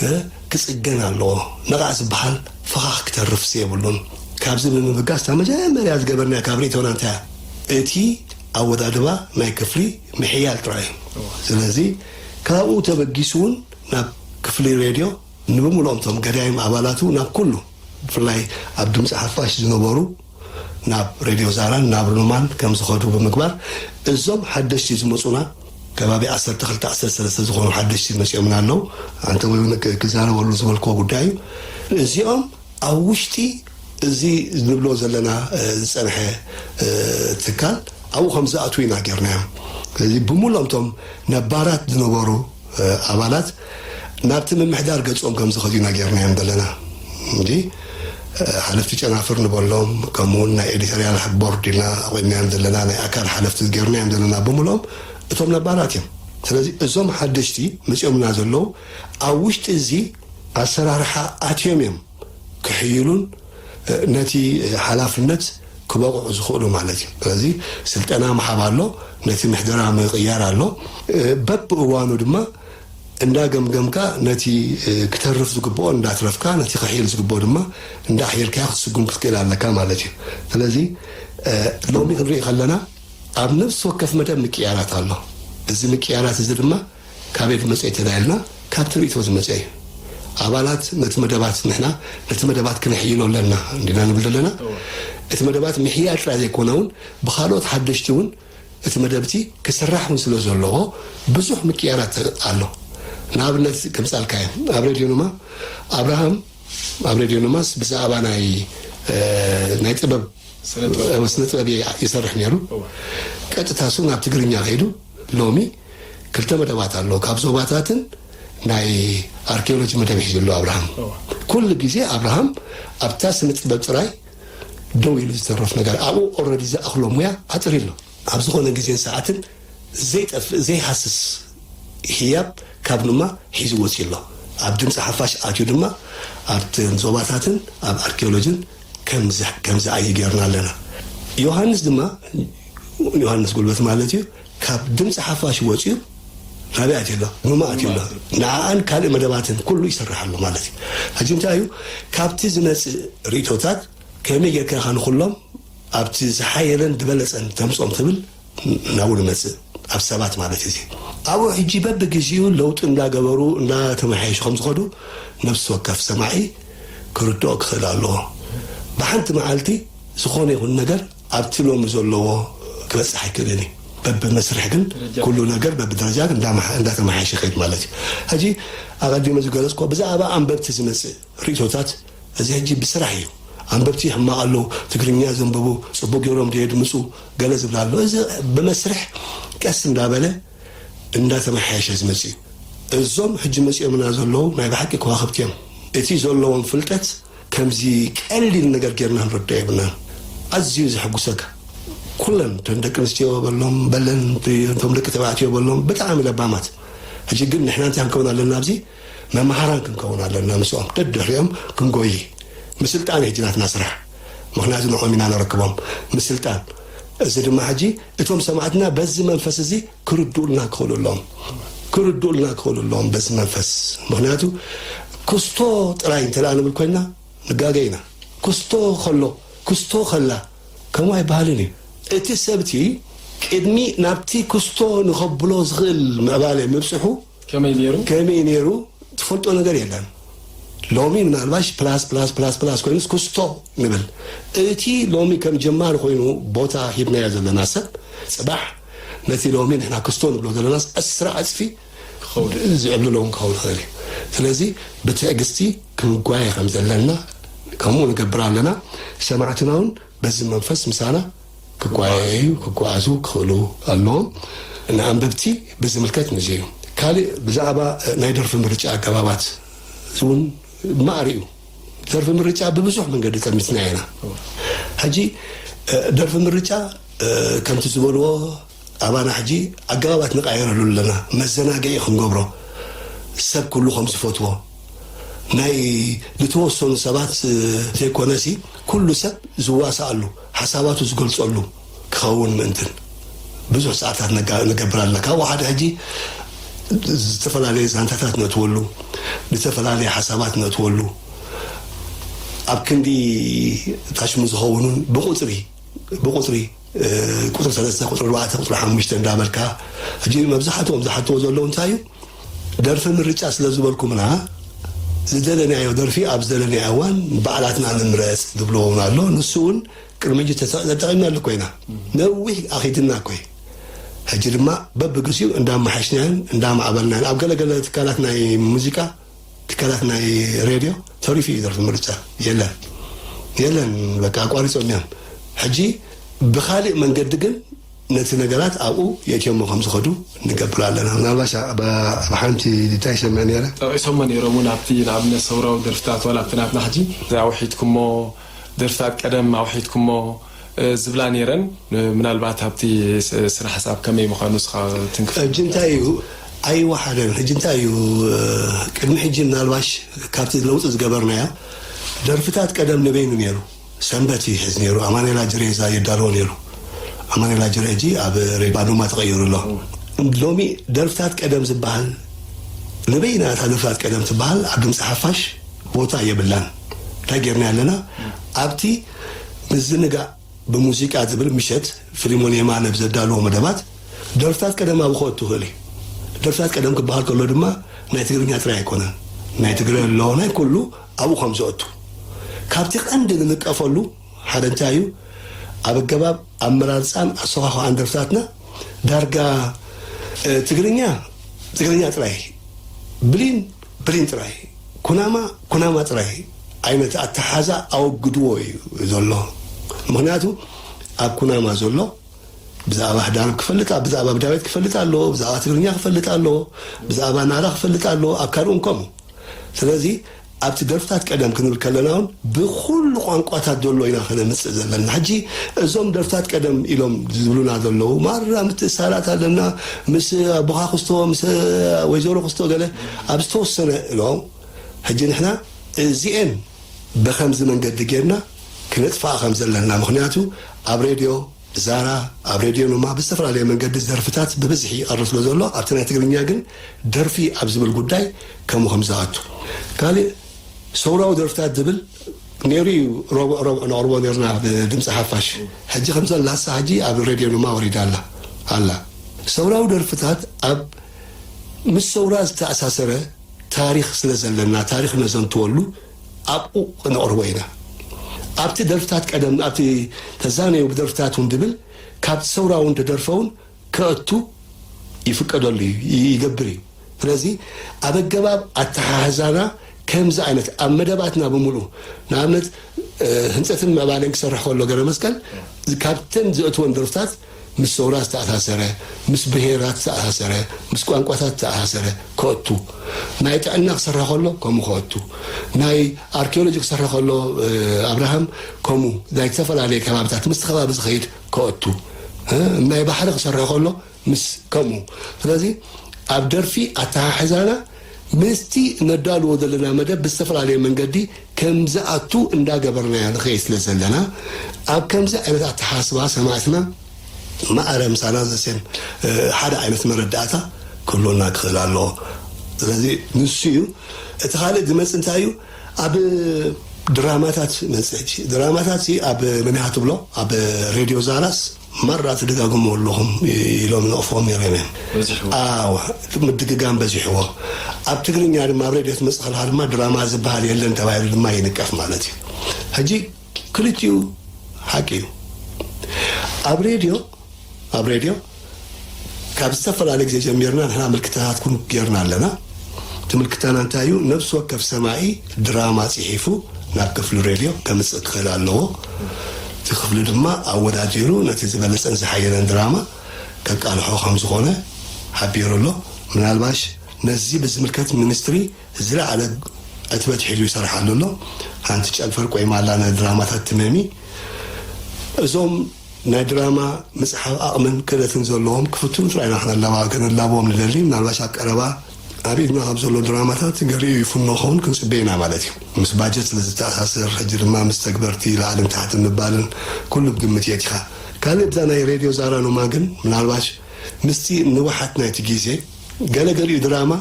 እ፣ ክጽገን ኣለዎ። ነቓዕ ዝበሃል ፈኻኽ ክተርፍስ የብሉን። ካብዚ ብምብጋስ እታ መጀመርያ ዝገበርናያ ካብ ርእይቶና እንታይ እያ? እቲ ኣወዳድባ ናይ ክፍሊ ምሕያል ጥራይ እዩ። ስለዚ ካብኡ ተበጊሱ እውን ናብ ክፍሊ ሬድዮ ንብምልኦም እቶም ገዳይም ኣባላቱ ናብ ኩሉ፣ ብፍላይ ኣብ ድምፂ ሓፋሽ ዝነበሩ ናብ ሬድዮ ዛራን ናብ ሩማን ከም ዝኸዱ ብምግባር፣ እዞም ሓደሽቲ ዝመፁና ከባቢ ዓሰርተ ክልተ ዓሰርተ ሰለስተ ዝኾኑ ሓደሽቲ መፂኦምና ኣለዉ። ኣንተ ወይ እውን ክ-፣ ክዛረበሉ ዝበልክዎ ጉዳይ እዩ። እዚኦም ኣብ ውሽጢ እዚ ንብሎ ዘለና፣ እ፣ ዝጸንሐ፣ እ፣ ትካል ኣብኡ ከም ዝኣትዉ ኢና ጌርናዮም። ስለዚ ብምሉኦም እቶም ነባራት ዝነበሩ፣ እ፣ ኣባላት ናብቲ ምምሕዳር ገጾም ከም ዝኸዱ ኢና ጌርናዮም ዘለና። እንጂ ሓለፍቲ ጨናፍር ንበሎም፣ ከምኡውን ናይ ኤዲቶርያል ቦርድ ኢልና ኣቑምናዮም ዘለና፣ ናይ ኣካል ሓለፍቲ ገርናዮም ዘለና ብምልኦም እቶም ነባራት እዮም። ስለዚ እዞም ሓደሽቲ መፂኦምና ዘለዉ ኣብ ውሽጢ እዚ ኣሰራርሓ ኣትዮም እዮም ክሕይሉን ነቲ ሓላፍነት ክበቕዑ ዝኽእሉ ማለት እዩ። ስለዚ ስልጠና ምሃብ ኣሎ፣ ነቲ ምሕደራ ምቕያር ኣሎ። በብእዋኑ ድማ እንዳገምገምካ ነቲ ክተርፍ ዝግብኦ እንዳትረፍካ፣ ነቲ ክሕይል ዝግብኦ ድማ እንዳሕየልካዮ ክትስጉም ክትክእል ኣለካ ማለት እዩ። ስለዚ ሎሚ ክንርኢ ከለና ኣብ ነፍሲ ወከፍ መደብ ምቅያራት ኣሎ። እዚ ምቅያራት እዚ ድማ ካበይ ዝመፅእ ተዳይልና ካብ ትርኢቶ ዝመፅእ እዩ። ኣባላት ነቲ መደባት ንሕና ነቲ መደባት ክነሕይሎ ኣለና እንዲና ንብል ዘለና። እቲ መደባት ምሕያል ጥራይ ዘይኮነ እውን ብካልኦት ሓደሽቲ እውን እቲ መደብቲ ክስራሕ እውን ስለ ዘለዎ ብዙሕ ምቅያራት ኣሎ። ንኣብነት ከምፃልካ እዮም ኣብ ሬድዮ ኑማ ኣብርሃም ኣብ ሬድዮ ኑማስ ብዛዕባ ናይ ናይ ጥበብ ስነ ጥበብ ይሰርሕ ነይሩ። ቀጥታ ሱ ናብ ትግርኛ ከይዱ ሎሚ ክልተ መደባት ኣሎ። ካብ ዞባታትን ናይ ኣርኪኦሎጂ መደብ ሒዙ ኣሎ ኣብርሃም። ኩሉ ግዜ ኣብርሃም ኣብታ ስነ ጥበብ ጥራይ ደው ኢሉ ዝተረፍ ነገር ኣብኡ ኦረዲ ዝኣኽሎ ሙያ ዓጥር ኣሎ። ኣብ ዝኾነ ግዜን ሰዓትን ዘይጠፍእ ዘይሃስስ ህያብ ካብ ድማ ሒዙ ወፂኡ ኣሎ። ኣብ ድምፂ ሓፋሽ ኣትዩ ድማ ኣብቲ ዞባታትን ኣብ ኣርኪኦሎጂን ከም ዝኣይ ገርና ኣለና። ዮሃንስ ድማ ዮሃንስ ጉልበት ማለት እዩ ካብ ድምፂ ሓፋሽ ወፂኡ ናበይ ኣትዩ ኣሎ? ኑማ ኣትዩ ኣሎ። ንዓኣን ካልእ መደባትን ኩሉ ይሰርሕ ኣሎ ማለት እዩ። ሕጂ እንታይ እዩ ካብቲ ዝመፅእ ርእቶታት ከመይ ጌርካ ኢኻ ንኹሎም ኣብቲ ዝሓየለን ዝበለፀን ተምፅኦም ትብል ናብኡ ንመፅእ ኣብ ሰባት ማለት እዚ ኣብኡ ሕጂ በብግዜኡ ለውጢ እንዳገበሩ እንዳተመሓየሹ ከም ዝኸዱ ነብሲ ወከፍ ሰማዒ ክርድኦ ክኽእል ኣለዎ። ብሓንቲ መዓልቲ ዝኾነ ይኹን ነገር ኣብቲ ሎሚ ዘለዎ ክበፅሕ ኣይክእልን እዩ። በብመስርሕ ግን ኩሉ ነገር በብደረጃ እንዳተመሓየሸ ይኸይድ ማለት እዩ። ሕጂ ኣቐዲመ ዝገለፅኮ ብዛዕባ ኣንበብቲ ዝመፅእ ርእቶታት እዚ ሕጂ ብስራሕ እዩ። ኣንበብቲ ሕማቕ ኣለዉ፣ ትግርኛ ዘንብቡ ፅቡቅ ገይሮም ድየድምፁ ገለ ዝብል ኣሎ። እዚ ብመስርሕ ቀስ እንዳበለ እንዳተመሓየሸ ዝመፅእ እዩ። እዞም ሕጂ መፂኦምና ዘለዉ ናይ ብሓቂ ከዋኽብቲ እዮም። እቲ ዘለዎም ፍልጠት ከምዚ ቀሊል ነገር ጌርና ንረድኦ የብልናን። ኣዝዩ ዘሐጉሰካ ኩለን እተን ደቂ ኣንስትዮ በሎም በለን እቶም ደቂ ተባዕትዮ በሎም ብጣዕሚ ለባማት። ሕጂ ግን ንሕና እንታይ ክንከውን ኣለና ኣብዚ መምሃራን ክንከውን ኣለና ምስኦም ደድሕሪኦም ክንጎይ ምስልጣን ሕጂ ናትና ስራሕ ምክንያቱ ንኦም ኢና ነረክቦም ምስልጣን እዚ ድማ ሕጂ እቶም ሰማዕትና በዚ መንፈስ እዚ ክርድኡልና ክኽእሉ ኣለዎም ክርድኡልና ክኽእሉ ኣለዎም በዚ መንፈስ ምክንያቱ ክስቶ ጥራይ እንተ ንብል ኮይንና ንጋገ ኢና ክስቶ ከሎ ክስቶ ከላ ከምኡ ኣይበሃልን እዩ እቲ ሰብቲ ቅድሚ ናብቲ ክስቶ ንኸብሎ ዝኽእል ምዕባለ ምብፅሑ ከመይ ነይሩ? ከመይ ነይሩ ትፈልጦ ነገር የለን። ሎሚ ምናልባሽ ፕላስ ፕላስ ፕላስ ፕላስ ኮይኑስ ክስቶ ንብል። እቲ ሎሚ ከም ጀማሪ ኮይኑ ቦታ ሂብናዮ ዘለና ሰብ ፅባሕ ነቲ ሎሚ ንሕና ክስቶ ንብሎ ዘለናስ ዕስራ ዕፅፊ ዝዕብልሎ እውን ክኸውን ይኽእል እዩ። ስለዚ ብትዕግስቲ ክንጓየ ከም ዘለና ከምኡ ንገብር ኣለና። ሰማዕትና እውን በዚ መንፈስ ምሳና ክጓየዩ ክጓዓዙ ክኽእሉ ኣለዎም። ንኣንበብቲ ብዝምልከት ንዚ እዩ። ካልእ ብዛዕባ ናይ ደርፊ ምርጫ ኣገባባት እውን ማዕሪ እዩ። ደርፊ ምርጫ ብብዙሕ መንገዲ ጠሚትና ኢና። ሕጂ ደርፊ ምርጫ ከምቲ ዝበልዎ ኣባና ሕጂ ኣገባባት ንቃየረሉ ኣለና። መዘናግዒ ክንገብሮ ሰብ ኩሉ ከም ዝፈትዎ ናይ ዝተወሰኑ ሰባት ዘይኮነሲ ኩሉ ሰብ ዝዋሳኣሉ ሓሳባቱ ዝገልፀሉ ክኸውን ምእንትን ብዙሕ ሰዓታት ንገብር ኣለና። ካብኡ ሓደ ሕጂ ዝተፈላለየ ዛንታታት ነእትወሉ፣ ዝተፈላለየ ሓሳባት ነእትወሉ ኣብ ክንዲ ታሽሙ ዝኸውን እውን ብቁፅሪ ብቁፅሪ ቁፅሪ ሰለስተ ቁፅሪ ኣርባዕተ ቁፅሪ ሓሙሽተ እንዳበልካ ሕጂ መብዛሕትኦም ዝሓትዎ ዘለዉ እንታይ እዩ ደርፊ ምርጫ ስለ ዝበልኩምና ዝደለናዮ ደርፊ ኣብ ዝደለናዮ እዋን ባዕላትና ንምረፅ ዝብልዎ እውን ኣሎ። ንሱ እውን ቅድሚ ሕጂ ተጠቂምናሉ ኮይና ነዊሕ ኣኺድና ኮይ ሕጂ ድማ በብግዚኡ እንዳመሓሽናዮን እንዳማዕበልናዮን ኣብ ገለገለ ትካላት ናይ ሙዚቃ ትካላት ናይ ሬድዮ ተሪፉ እዩ ደርፊ ምርጫ የለን የለን በቃ ኣቋሪፆም እዮም። ሕጂ ብካሊእ መንገዲ ግን ነቲ ነገራት ኣብኡ የእትዮሞ ከም ዝኸዱ ንገብር ኣለና። ምናልባሽ ኣብ ኣብ ሓንቲ እንታይ ይሰምዕ ነይረ። ጠቒሶሞ ነይሮም እውን ኣብቲ ንኣብነት ሰውራዊ ደርፍታት ዋላ ኣብቲ ናትና ሕጂ ኣውሒድኩሞ፣ ደርፍታት ቀደም ኣውሒድኩሞ ዝብላ ነይረን። ምናልባት ኣብቲ ስነ ሓሳብ ከመይ ምዃኑ ንስኻ ትንክፍ። ሕጂ እንታይ እዩ ኣይወሓደን። ሕጂ እንታይ እዩ ቅድሚ ሕጂ ምናልባሽ ካብቲ ለውጢ ዝገበርናዮ ደርፍታት ቀደም ንበይኑ ነይሩ። ሰንበት ይሕዝ ነይሩ። ኣማኔላ ጅሬ እዛ የዳለዎ ነይሩ። ኣማኔላ ጅሬ ሕጂ ኣብ ሬድዮ ባዱማ ተቐይሩ ኣሎ። ሎሚ ደርፍታት ቀደም ዝበሃል ንበይና እታ ደርፍታት ቀደም ትበሃል ኣብ ድምፂ ሓፋሽ ቦታ የብላን። እንታይ ጌርና ኣለና ኣብቲ ምዝንጋዕ ብሙዚቃ ዝብል ምሸት ፊልሞን የማነ ብዘዳለዎ መደባት ደርፍታት ቀደም ኣብኡ ክወቱ ይኽእል እዩ። ደርፍታት ቀደም ክበሃል ከሎ ድማ ናይ ትግርኛ ጥራይ ኣይኮነን። ናይ ትግረ ኣሎ ናይ ኩሉ ኣብኡ ከም ዘወቱ ካብቲ ቀንዲ ንንቀፈሉ ሓደ እንታይ እዩ ኣብ ኣገባብ ኣመራርፃን ኣሰኻኽዓን ደርፍታትና ዳርጋ ትግርኛ ትግርኛ ጥራይ ብሊን ብሊን ጥራይ ኩናማ ኩናማ ጥራይ ዓይነት ኣተሓዛ ኣወግድዎ እዩ ዘሎ። ምክንያቱ ኣብ ኩናማ ዘሎ ብዛዕባ ህዳርብ ክፈልጥ ብዛዕባ ብዳዊት ክፈልጥ ኣለዎ፣ ብዛዕባ ትግርኛ ክፈልጥ ኣለዎ፣ ብዛዕባ ናራ ክፈልጥ ኣለዎ፣ ኣብ ካልኡን ከምኡ። ስለዚ ኣብቲ ደርፍታት ቀደም ክንብል ከለና እውን ብኩሉ ቋንቋታት ዘሎ ኢና ከነምፅእ ዘለና። ሕጂ እዞም ደርፍታት ቀደም ኢሎም ዝብሉና ዘለዉ ማራ ምትእሳራት ኣለና ምስ ኣቦኻ ክስቶ ምስ ወይዘሮ ክስቶ ገለ ኣብ ዝተወሰነ ኢሎም ሕጂ ንሕና እዚኤን ብኸምዚ መንገዲ ጌርና ክነጥፍኣ ከም ዘለና። ምኽንያቱ ኣብ ሬድዮ ዛራ ኣብ ሬድዮ ኑማ ብዝተፈላለየ መንገዲ ደርፍታት ብብዝሒ ይቐርብ ስለ ዘሎ ኣብቲ ናይ ትግርኛ ግን ደርፊ ኣብ ዝብል ጉዳይ ከምኡ ከም ዝኣቱ ካልእ ሰውራዊ ደርፍታት ዝብል ነይሩ እዩ። ረቡዕ ረቡዕ ነቕርቦ ነርና ብድምፂ ሓፋሽ ሕጂ ከም ዘላሳ ሕጂ ኣብ ሬድዮ ኑማ ወሪዳ ኣላ ኣላ ሰውራዊ ደርፍታት ኣብ ምስ ሰውራ ዝተኣሳሰረ ታሪኽ ስለ ዘለና ታሪኽ ነዘንትወሉ ኣብኡ ክነቕርቦ ኢና። ኣብቲ ደርፍታት ቀደም ኣብቲ ተዛነዩ ብደርፍታት እውን ድብል ካብቲ ሰውራ እውን ተደርፈ እውን ከእቱ ይፍቀደሉ እዩ ይገብር እዩ። ስለዚ ኣብ ኣገባብ ኣተሓሕዛና ከምዚ ዓይነት ኣብ መደባትና ብምሉእ ንኣብነት ህንፀትን ምዕባለን ክሰርሕ ከሎ ገረ መስቀል ካብተን ዘእትወን ደርፍታት ምስ ሰውራ ዝተኣሳሰረ፣ ምስ ብሄራት ዝተኣሳሰረ፣ ምስ ቋንቋታት ዝተኣሳሰረ ከእቱ፣ ናይ ጥዕና ክሰርሕ ከሎ ከምኡ ከእቱ፣ ናይ ኣርኪኦሎጂ ክሰርሕ ከሎ ኣብርሃም ከምኡ ናይ ዝተፈላለየ ከባብታት ምስቲ ከባቢ ዝኸይድ ከእቱ፣ ናይ ባሕሪ ክሰርሕ ከሎ ምስ ከምኡ። ስለዚ ኣብ ደርፊ ኣተሓሕዛና ምስቲ ነዳልዎ ዘለና መደብ ብዝተፈላለየ መንገዲ ከም ዝኣቱ እንዳገበርናዮ ንኸይድ ስለ ዘለና ኣብ ከምዚ ዓይነት ኣተሓስባ ሰማዕትና ማዕረ ምሳና ዘሴም ሓደ ዓይነት መረዳእታ ክህልወና ክኽእል ኣለዎ። ስለዚ ንሱ እዩ። እቲ ካልእ ዝመፅ እንታይ እዩ? ኣብ ድራማታት መፅእ ድራማታት ኣብ መኒሃ ትብሎ ኣብ ሬድዮ ዛራስ ማራ ትደጋግሞ ኣለኹም ኢሎም ነቕፎም ነይሮም እዮም። ኣዋ ምድግጋም በዚሕዎ። ኣብ ትግርኛ ድማ ኣብ ሬድዮ ትመፅእ ከለካ ድማ ድራማ ዝበሃል የለን ተባሂሉ ድማ ይንቀፍ ማለት እዩ። ሕጂ ክልቲኡ ሓቂ እዩ። ኣብ ሬድዮ ኣብ ሬድዮ ካብ ዝተፈላለየ ግዜ ጀሚርና ንሕና ምልክታታትኩም ጌርና ኣለና። እቲ ምልክታና እንታይ እዩ? ነብሲ ወከፍ ሰማዒ ድራማ ጽሒፉ ናብ ክፍሊ ሬድዮ ከምጽእ ክኽእል ኣለዎ። እቲ ክፍሊ ድማ ኣወዳዲሩ ነቲ ዝበለጸን ዝሓየለን ድራማ ከቃልሖ ከም ዝኾነ ሓቢሩ ኣሎ። ምናልባሽ ነዚ ብዝምልከት ሚኒስትሪ ዝለዓለ ዕትበት ሒዙ ይሰርሓሉ ኣሎ። ሓንቲ ጨንፈር ቆይማ ኣላ ንድራማታት ትመሚ። እዞም ናይ ድራማ ምፅሓፍ ዓቕምን ክእለትን ዘለዎም ክፍትኑ ጥራይ ኢና ክነላባ- ክንላብዎም ንደሊ። ምናልባሽ ኣብ ቀረባ ኣብ ኢድና ካብ ዘሎ ድራማታት ገሊኡ ይፍኖ ኸውን ክንፅበ ኢና ማለት እዩ። ምስ ባጀት ስለ ዝተኣሳሰር፣ ሕጂ ድማ ምስ ተግበርቲ ላዕልን ታሕትን ምባልን ኩሉ ብግምት የእቲኻ። ካልእ ብዛ ናይ ሬድዮ ዛራ ኑማ ግን ምናልባሽ ምስቲ ንውሓት ናይቲ ግዜ ገለ ገሊኡ ድራማ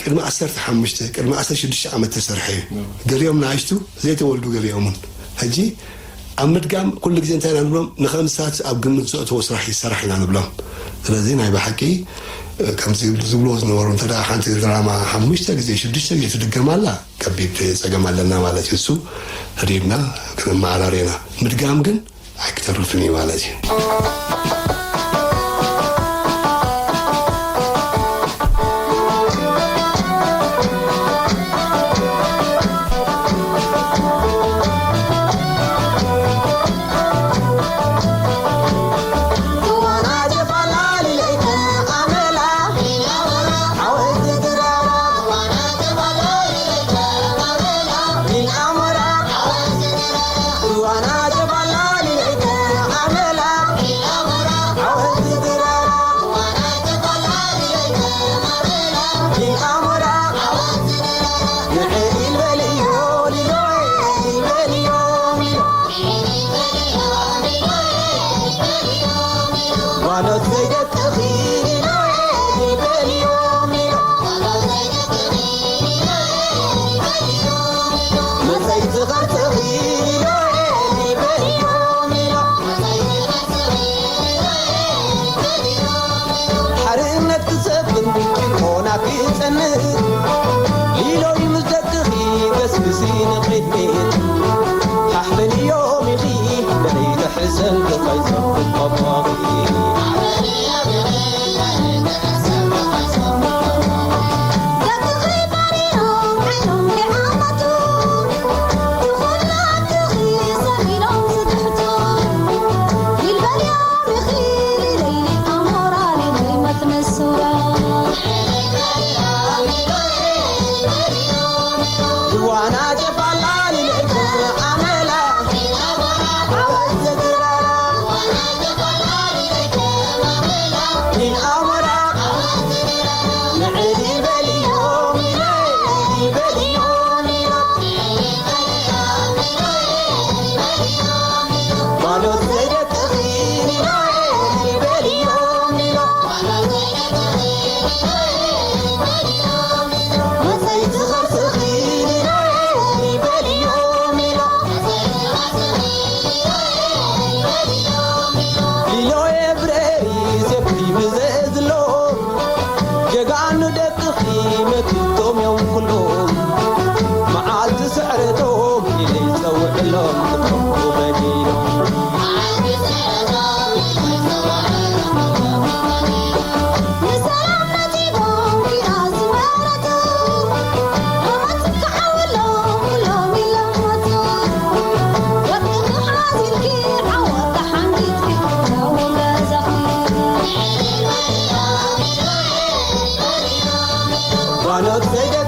ቅድሚ ዓሰርተ ሓሙሽተ ቅድሚ ዓሰርተ ሽዱሽተ ዓመት ተሰርሐ እዩ። ገሊኦም ንኣሽቱ ዘይተወልዱ ገሊኦምን ሕጂ ኣብ ምድጋም ኩሉ ግዜ እንታይ ኢና ንብሎም ንኸምስታት ኣብ ግምት ዘእተዎ ስራሕ ይሰራሕ ኢና ንብሎም። ስለዚ ናይ ብሓቂ ከምዚ ዝብልዎ ዝነበሩ እንተ ሓንቲ ድራማ ሓሙሽተ ግዜ ሽዱሽተ ግዜ ትድገም ኣላ ከቢድ ፀገም ኣለና ማለት እዩ። እሱ ህዲድና ክነመዓራር ኢና። ምድጋም ግን ኣይክተርፍን እዩ ማለት እዩ። ይጸንት ኢሎይ ምስ ደቅኺ ገስግሲ ንቕድሚት ሓሕበንዮም ኢኺ ለይተ ሕሰን ክኸይሰብ ኣባኺ ኢሎየ ብረሪ ሰብቲ ብዘዝሎ ጀጋኑ ደቅኺ መኪቶም እዮም ኩሎም መዓልቲ ስዕረቶም ኢለ ይጸውዕሎም ክጠፍኡ መዲኖም ጓኖት ዘይደ